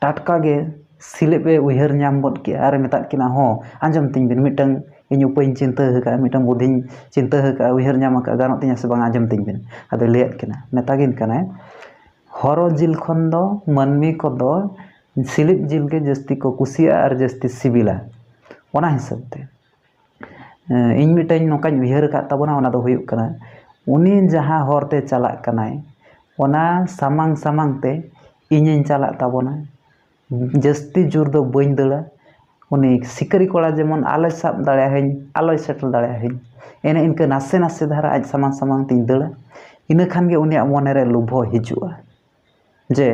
ᱴᱟᱴᱠᱟ ᱜᱮ ᱥᱤᱞᱤᱯ ᱮ ᱩᱭᱦᱟᱹᱨ ᱧᱟᱢ ᱜᱚᱫ ᱠᱮᱜᱼᱟ ᱟᱨ ᱮ ᱢᱮᱛᱟᱫ ᱠᱤᱱᱟ, "ᱦᱚᱸ, ᱟᱸᱡᱚᱢ ᱛᱤᱧ ᱵᱤᱱ, ᱢᱤᱫᱴᱟᱝ ᱤᱧ ᱩᱯᱟᱹᱭᱤᱧ ᱪᱤᱱᱛᱟᱹ ᱟᱠᱟᱫᱼᱟ, ᱢᱤᱫᱴᱟᱝ ᱵᱩᱫᱽᱫᱷᱤᱧ ᱪᱤᱱᱛᱟᱹ ᱟᱠᱟᱫᱼᱟ, ᱩᱭᱦᱟᱹᱨ ᱧᱟᱢ ᱟᱠᱟᱫᱼᱟ, ᱜᱟᱱᱚᱜ ᱛᱤᱧᱟ ᱥᱮ ᱵᱟᱝ, ᱟᱸᱡᱚᱢ ᱛᱤᱧ ᱵᱤᱱ᱾" ᱟᱫᱚᱭ ᱞᱟᱹᱭᱟᱫ ᱠᱤᱱᱟ, ᱢᱮᱛᱟ ᱠᱤᱱ ᱠᱟᱱᱟᱭ, "ᱦᱚᱨᱚ ᱡᱤᱞ ᱠᱷᱚᱱ ᱫᱚ ᱢᱟᱹᱱᱢᱤ ᱠᱚᱫᱚ ᱥᱤᱞᱤᱯ ᱡᱤᱞ ᱜᱮ ᱡᱟᱹᱥᱛᱤ ᱠᱚ ᱠᱩᱥᱤᱭᱟᱜᱼᱟ ᱟᱨ ᱡᱟᱹᱥᱛᱤ ᱥᱤᱵᱤᱞᱟ᱾" ᱚᱱᱟ ᱦᱤᱥᱟᱹᱵ ᱛᱮ ᱤᱧ ᱢᱤᱫᱴᱟᱝ ᱱᱚᱝᱠᱟᱧ ᱩᱭᱦᱟᱹᱨ ᱟᱠᱟᱫ ᱛᱟᱵᱚᱱᱟ, ᱚᱱᱟ ᱫᱚ ᱦᱩᱭᱩᱜ ᱠᱟᱱᱟ, ᱩᱱᱤ ᱡᱟᱦᱟᱸ ᱦᱚᱨ ᱛᱮ ᱪᱟᱞᱟᱜ ᱠᱟᱱᱟᱭ, ᱚᱱᱟ ᱥᱟᱢᱟᱝ ᱥᱟᱢᱟᱝ ᱛᱮ ᱤᱧᱤᱧ ᱪᱟᱞᱟᱜ ᱛᱟᱵᱚᱱᱟ᱾ ᱡᱟᱹᱥᱛᱤ ᱡᱳᱨ ᱫᱚ ᱵᱟᱹᱧ ᱫᱟᱹᱲᱟ᱾ ᱩᱱᱤ ᱥᱤᱠᱟᱹᱨᱤ ᱠᱚᱲᱟ ᱡᱮᱢᱚᱱ ᱟᱞᱚᱭ ᱥᱟᱵ ᱫᱟᱲᱮᱭᱟᱹᱧ, ᱟᱞᱚᱭ ᱥᱮᱴᱮᱨ ᱫᱟᱲᱮᱭᱟᱹᱧ, ᱮᱱᱮ ᱤᱱᱠᱟᱹ ᱱᱟᱥᱮ ᱱᱟᱥᱮ ᱫᱷᱟᱨᱟ ᱟᱡ ᱥᱟᱢᱟᱝ ᱥᱟᱢᱟᱝ ᱛᱤᱧ ᱫᱟᱹᱲᱟ᱾ ᱤᱱᱟᱹ ᱠᱷᱟᱱ ᱜᱮ ᱩᱱᱤᱭᱟᱜ ᱢᱚᱱᱮ ᱨᱮ ᱞᱳᱵᱷᱚ ᱦᱤᱡᱩᱜᱼᱟ᱾ ᱡᱮ,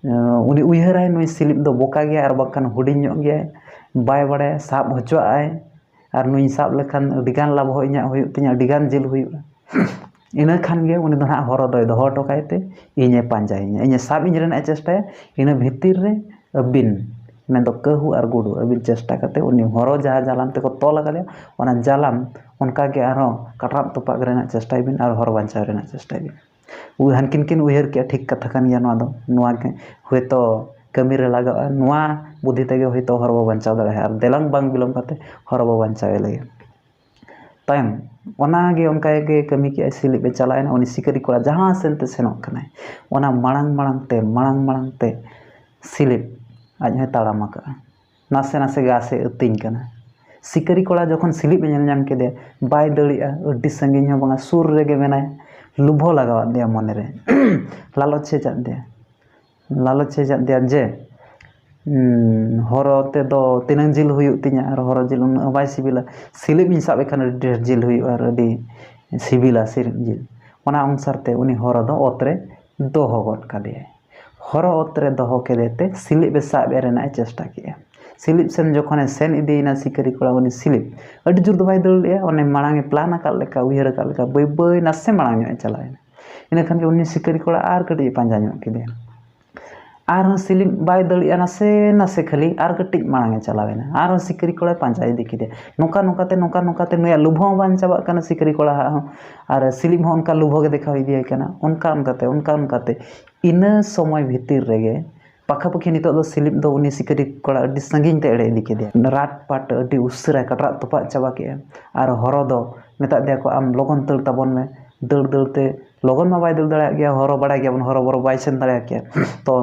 ᱮᱸ, ᱩᱱᱤ ᱩᱭᱦᱟᱹᱨᱟᱭ, "ᱱᱩᱭ ᱥᱤᱞᱤᱯ ᱫᱚ ᱵᱚᱠᱟ ᱜᱮᱭᱟ ᱟᱨ ᱵᱟᱝᱠᱷᱟᱱ ᱦᱩᱰᱤᱧ ᱧᱚᱜ ᱜᱮᱭᱟᱭ, ᱵᱟᱭ ᱵᱟᱲᱟᱭᱟ, ᱥᱟᱵ ᱦᱚᱪᱚᱣᱟᱜᱼᱟᱭ, ᱟᱨ ᱱᱩᱭᱤᱧ ᱥᱟᱵ ᱞᱮᱠᱷᱟᱱ ᱟᱹᱰᱤᱜᱟᱱ ᱞᱟᱵᱷ ᱦᱚᱸ ᱤᱧᱟᱹᱜ ᱦᱩᱭᱩᱜ ᱛᱤᱧᱟ, ᱟᱹᱰᱤᱜᱟᱱ ᱡᱤᱞ ᱦᱩᱭᱩᱜᱼᱟ᱾" ᱤᱱᱟᱹ ᱠᱷᱟᱱ ᱜᱮ ᱩᱱᱤ ᱫᱚ ᱱᱟᱦᱟᱜ ᱦᱚᱨᱚ ᱫᱚᱭ ᱫᱚᱦᱚ ᱦᱚᱴᱚ ᱠᱟᱭ ᱛᱮ ᱤᱧᱮ ᱯᱟᱸᱡᱟᱭᱤᱧᱟ, ᱤᱧᱮ ᱥᱟᱵ ᱤᱧ ᱨᱮᱱᱟᱜ ᱮ ᱪᱮᱥᱴᱟᱭᱟ᱾ ᱤᱱᱟᱹ ᱵᱷᱤᱛᱤᱨ ᱨᱮ ᱟᱹᱵᱤᱱ, ᱢᱮᱱᱫᱚ ᱠᱟᱹᱦᱩ ᱟᱨ ᱜᱩᱰᱩ, ᱟᱹᱵᱤᱱ ᱪᱮᱥᱴᱟ ᱠᱟᱛᱮ ᱩᱱᱤ ᱦᱚᱨᱚ ᱡᱟᱦᱟᱸ ᱡᱟᱞᱟᱢ ᱛᱮᱠᱚ ᱛᱚᱞ ᱟᱠᱟᱫᱮᱭᱟ, ᱚᱱᱟ ᱡᱟᱞᱟᱢ ᱚᱱᱠᱟ ᱜᱮ ᱟᱨᱦᱚᱸ ᱠᱟᱴᱨᱟᱜ ᱛᱚᱯᱟᱜ ᱨᱮᱱᱟᱜ ᱪᱮᱥᱴᱟᱭ ᱵᱤᱱ ᱟᱨ ᱦᱚᱨᱚ ᱵᱟᱧᱪᱟᱣ ᱨᱮᱱᱟᱜ ᱪᱮᱥᱴᱟᱭ ᱵᱤᱱ᱾ ᱩᱱ ᱦᱟᱱᱠᱤᱱ ᱠᱤᱱ ᱩᱭᱦᱟᱹᱨ ᱠᱮᱜᱼᱟ, ᱴᱷᱤᱠ ᱠᱟᱛᱷᱟ ᱠᱟᱱ ᱜᱮᱭᱟ ᱱᱚᱣᱟ ᱫᱚ, ᱱᱚᱣᱟ ᱜᱮ ᱦᱳᱭᱛᱳ ᱠᱟᱹᱢᱤ ᱨᱮ ᱞᱟᱜᱟᱜᱼᱟ, ᱱᱚᱣᱟ ᱵᱩᱫᱽᱫᱷᱤ ᱛᱮᱜᱮ ᱦᱳᱭᱛᱳ ᱦᱚᱨᱚ ᱵᱚ ᱵᱟᱧᱪᱟᱣ ᱫᱟᱲᱮᱭᱟᱜᱼᱟ, ᱟᱨ ᱫᱮᱞᱟᱝ ᱵᱟᱝ ᱵᱤᱞᱚᱢ ᱠᱟᱛᱮ ᱦᱚᱨᱚ ᱵᱚ ᱵᱟᱧᱪᱟᱣ ᱮ ᱞᱟᱹᱜᱤᱫ᱾ ᱛᱟᱭᱚᱢ ᱚᱱᱟ ᱜᱮ ᱚᱱᱠᱟ ᱜᱮ ᱠᱟᱹᱢᱤ ᱠᱮᱜᱼᱟᱭ, ᱥᱤᱞᱤᱯ ᱮ ᱪᱟᱞᱟᱣᱮᱱᱟ, ᱩᱱᱤ ᱥᱤᱠᱟᱹᱨᱤ ᱠᱚᱲᱟ ᱡᱟᱦᱟᱸ ᱥᱮᱱ ᱛᱮ ᱥᱮᱱᱚᱜ ᱠᱟᱱᱟᱭ, ᱚᱱᱟ ᱢᱟᱲᱟᱝ ᱢᱟᱲᱟᱝ ᱛᱮ, ᱢᱟᱲᱟᱝ ᱢᱟᱲᱟᱝ ᱛᱮ ᱥᱤᱞᱤᱯ ᱟᱡ ᱦᱚᱸᱭ ᱛᱟᱲᱟᱢ ᱟᱠᱟᱫᱼᱟ᱾ ᱱᱟᱥᱮ ᱱᱟᱥᱮ ᱜᱷᱟᱥᱮ ᱟᱹᱛᱤᱧ ᱠᱟᱱᱟ᱾ ᱥᱤᱠᱟᱹᱨᱤ ᱠᱚᱲᱟ ᱡᱚᱠᱷᱚᱱ ᱥᱤᱞᱤᱯ ᱮ ᱧᱮᱞ ᱧᱟᱢ ᱠᱮᱫᱮᱭᱟ, ᱵᱟᱭ ᱫᱟᱹᱲᱮᱜᱼᱟ, ᱟᱹᱰᱤ ᱥᱟᱺᱜᱤᱧ ᱦᱚᱸ ᱵᱟᱝᱟ, ᱥᱩᱨ ᱨᱮᱜᱮ ᱢᱮᱱᱟᱭᱟ᱾ ᱞᱩᱵᱷᱚ ᱞᱟᱜᱟᱣᱟᱫ ᱫᱮᱭᱟ ᱢᱚᱱᱮᱨᱮ, ᱞᱟᱞᱚᱪ ᱦᱮᱡ ᱟᱫ ᱫᱮᱭᱟ, ᱞᱟᱞᱚᱪ ᱦᱮᱡ ᱟᱫ ᱫᱮᱭᱟ ᱡᱮ, ᱩᱸ, ᱦᱚᱨᱚ ᱛᱮᱫᱚ ᱛᱤᱱᱟᱹᱝ ᱡᱤᱞ ᱦᱩᱭᱩᱜ ᱛᱤᱧᱟ ᱟᱨ ᱦᱚᱨᱚ ᱡᱤᱞ ᱩᱱᱟᱹᱜ ᱦᱚᱸ ᱵᱟᱭ ᱥᱤᱵᱤᱞᱟ᱾ ᱥᱤᱞᱤᱯ ᱤᱧ ᱥᱟᱵ ᱮ ᱠᱷᱟᱱ ᱟᱹᱰᱤ ᱰᱷᱮᱨ ᱡᱤᱞ ᱦᱩᱭᱩᱜᱼᱟ ᱟᱨ ᱟᱹᱰᱤ ᱥᱤᱵᱤᱞᱟ ᱥᱤᱞᱤᱯ ᱡᱤᱞ᱾ ᱚᱱᱟ ᱚᱱᱩᱥᱟᱨ ᱛᱮ ᱩᱱᱤ ᱦᱚᱨᱚ ᱫᱚ ᱚᱛ ᱨᱮ ᱫᱚᱦᱚ ᱜᱚᱫ ᱠᱟᱫᱮᱭᱟᱭ᱾ ᱦᱚᱨᱚ ᱚᱛ ᱨᱮ ᱫᱚᱦᱚ ᱠᱮᱫᱮ ᱛᱮ ᱥᱤᱞᱤᱯ ᱮ ᱥᱟᱵ ᱮ ᱨᱮᱱᱟᱜ ᱮ ᱪᱮᱥᱴᱟ ᱠᱮᱜᱼᱟ᱾ ᱥᱤᱞᱤᱯ ᱥᱮᱱ ᱡᱚᱠᱷᱚᱱᱮ ᱥᱮᱱ ᱤᱫᱤᱭᱮᱱᱟ ᱥᱤᱠᱟᱹᱨᱤ ᱠᱚᱲᱟ, ᱩᱱᱤ ᱥᱤᱞᱤᱯ ᱟᱹᱰᱤ ᱡᱳᱨ ᱫᱚ ᱵᱟᱭ ᱫᱟᱹᱲ ᱞᱮᱜᱼᱟ, ᱚᱱᱮ ᱢᱟᱲᱟᱝ ᱮ ᱯᱞᱟᱱ ᱟᱠᱟᱫ ᱞᱮᱠᱟ, ᱩᱭᱦᱟᱹᱨ ᱟᱠᱟᱫ ᱞᱮᱠᱟ, ᱵᱟᱹᱭ ᱵᱟᱹᱭ ᱱᱟᱥᱮ ᱢᱟᱲᱟᱝ ᱧᱚᱜ ᱮ ᱪᱟᱞᱟᱣᱮᱱᱟ᱾ ᱤᱱᱟᱹ ᱠᱷᱟᱱ ᱜᱮ ᱩᱱᱤ ᱥᱤᱠᱟᱹᱨᱤ ᱠᱚᱲᱟ ᱟᱨ ᱠᱟᱹᱴᱤᱡ ᱮ ᱯᱟᱸᱡᱟ ᱧᱚᱜ ᱠᱮᱫᱮᱭᱟ᱾ ᱟᱨᱦᱚᱸ ᱥᱤᱞᱤᱯ ᱵᱟᱭ ᱫᱟᱹᱲᱮᱜᱼᱟ, ᱱᱟᱥᱮ ᱱᱟᱥᱮ ᱠᱷᱟᱹᱞᱤ ᱟᱨ ᱠᱟᱹᱴᱤᱡ ᱢᱟᱲᱟᱝ ᱮ ᱪᱟᱞᱟᱣᱮᱱᱟ᱾ ᱟᱨᱦᱚᱸ ᱥᱤᱠᱟᱹᱨᱤ ᱠᱚᱲᱟᱭ ᱯᱟᱸᱡᱟ ᱤᱫᱤ ᱠᱮᱫᱮᱭᱟ᱾ ᱱᱚᱝᱠᱟ ᱱᱚᱝᱠᱟᱛᱮ, ᱱᱚᱝᱠᱟ ᱱᱚᱝᱠᱟᱛᱮ ᱱᱩᱭᱟᱜ ᱞᱩᱵᱷ ᱦᱚᱸ ᱵᱟᱝ ᱪᱟᱵᱟᱜ ᱠᱟᱱᱟ ᱥᱤᱠᱟᱹᱨᱤ ᱠᱚᱲᱟ ᱦᱟᱜ ᱦᱚᱸ, ᱟᱨ ᱥᱤᱞᱤᱯ ᱦᱚᱸ ᱚᱱᱠᱟ ᱞᱩᱵᱷ ᱜᱮ ᱫᱮᱠᱷᱟᱣ ᱤᱫᱤᱭᱟᱭ ᱠᱟᱱᱟ᱾ ᱚᱱᱠᱟ ᱚᱱᱠᱟᱛᱮ, ᱚᱱᱠᱟ ᱚᱱᱠᱟᱛᱮ ᱤᱱᱟᱹ ᱥᱚᱢᱚᱭ ᱵᱷᱤᱛᱤᱨ ᱨᱮᱜᱮ ᱯᱟᱠᱷᱟᱯᱟᱹᱠᱷᱤ ᱱᱤᱛᱚᱜ ᱫᱚ ᱥᱤᱞᱤᱯ ᱫᱚ ᱩᱱᱤ ᱥᱤᱠᱟᱹᱨᱤ ᱠᱚᱲᱟ ᱟᱹᱰᱤ ᱥᱟᱺᱜᱤᱧ ᱛᱮ ᱮᱲᱮ ᱤᱫᱤ ᱠᱮᱫᱮᱭᱟ᱾ ᱨᱟᱴ ᱯᱟᱴ ᱟᱹᱰᱤ ᱩᱥᱟᱹᱨᱟ ᱠᱟᱴᱨᱟᱜ ᱛᱚᱯᱟᱜ ᱪᱟᱵᱟ ᱠᱮᱫᱼᱟ᱾ ᱟᱨ ᱦᱚᱨᱚ ᱫᱚ ᱢᱮᱛᱟᱫ ᱫᱮᱭᱟ ᱠᱚ, "ᱟᱢ ᱞᱚᱜᱚᱱ ᱫᱟᱹᱲ ᱛᱟᱵᱚᱱ ᱢᱮ, ᱫᱟᱹᱲ ᱫᱟᱹᱲ ᱛᱮ ᱞᱚᱜᱚᱱ ᱢᱟ ᱵᱟᱭ ᱫᱟᱹᱲ ᱫᱟᱲᱮᱭᱟᱜ ᱜᱮᱭᱟ, ᱦᱚᱨᱚ ᱵᱟᱲᱟᱭ ᱜᱮᱭᱟᱵᱚᱱ, ᱦᱚᱨᱚ ᱵᱚᱨᱚ ᱵᱟᱭ ᱥᱮᱱ ᱫᱟᱲᱮᱭᱟᱜ ᱜᱮᱭᱟ᱾" ᱛᱚ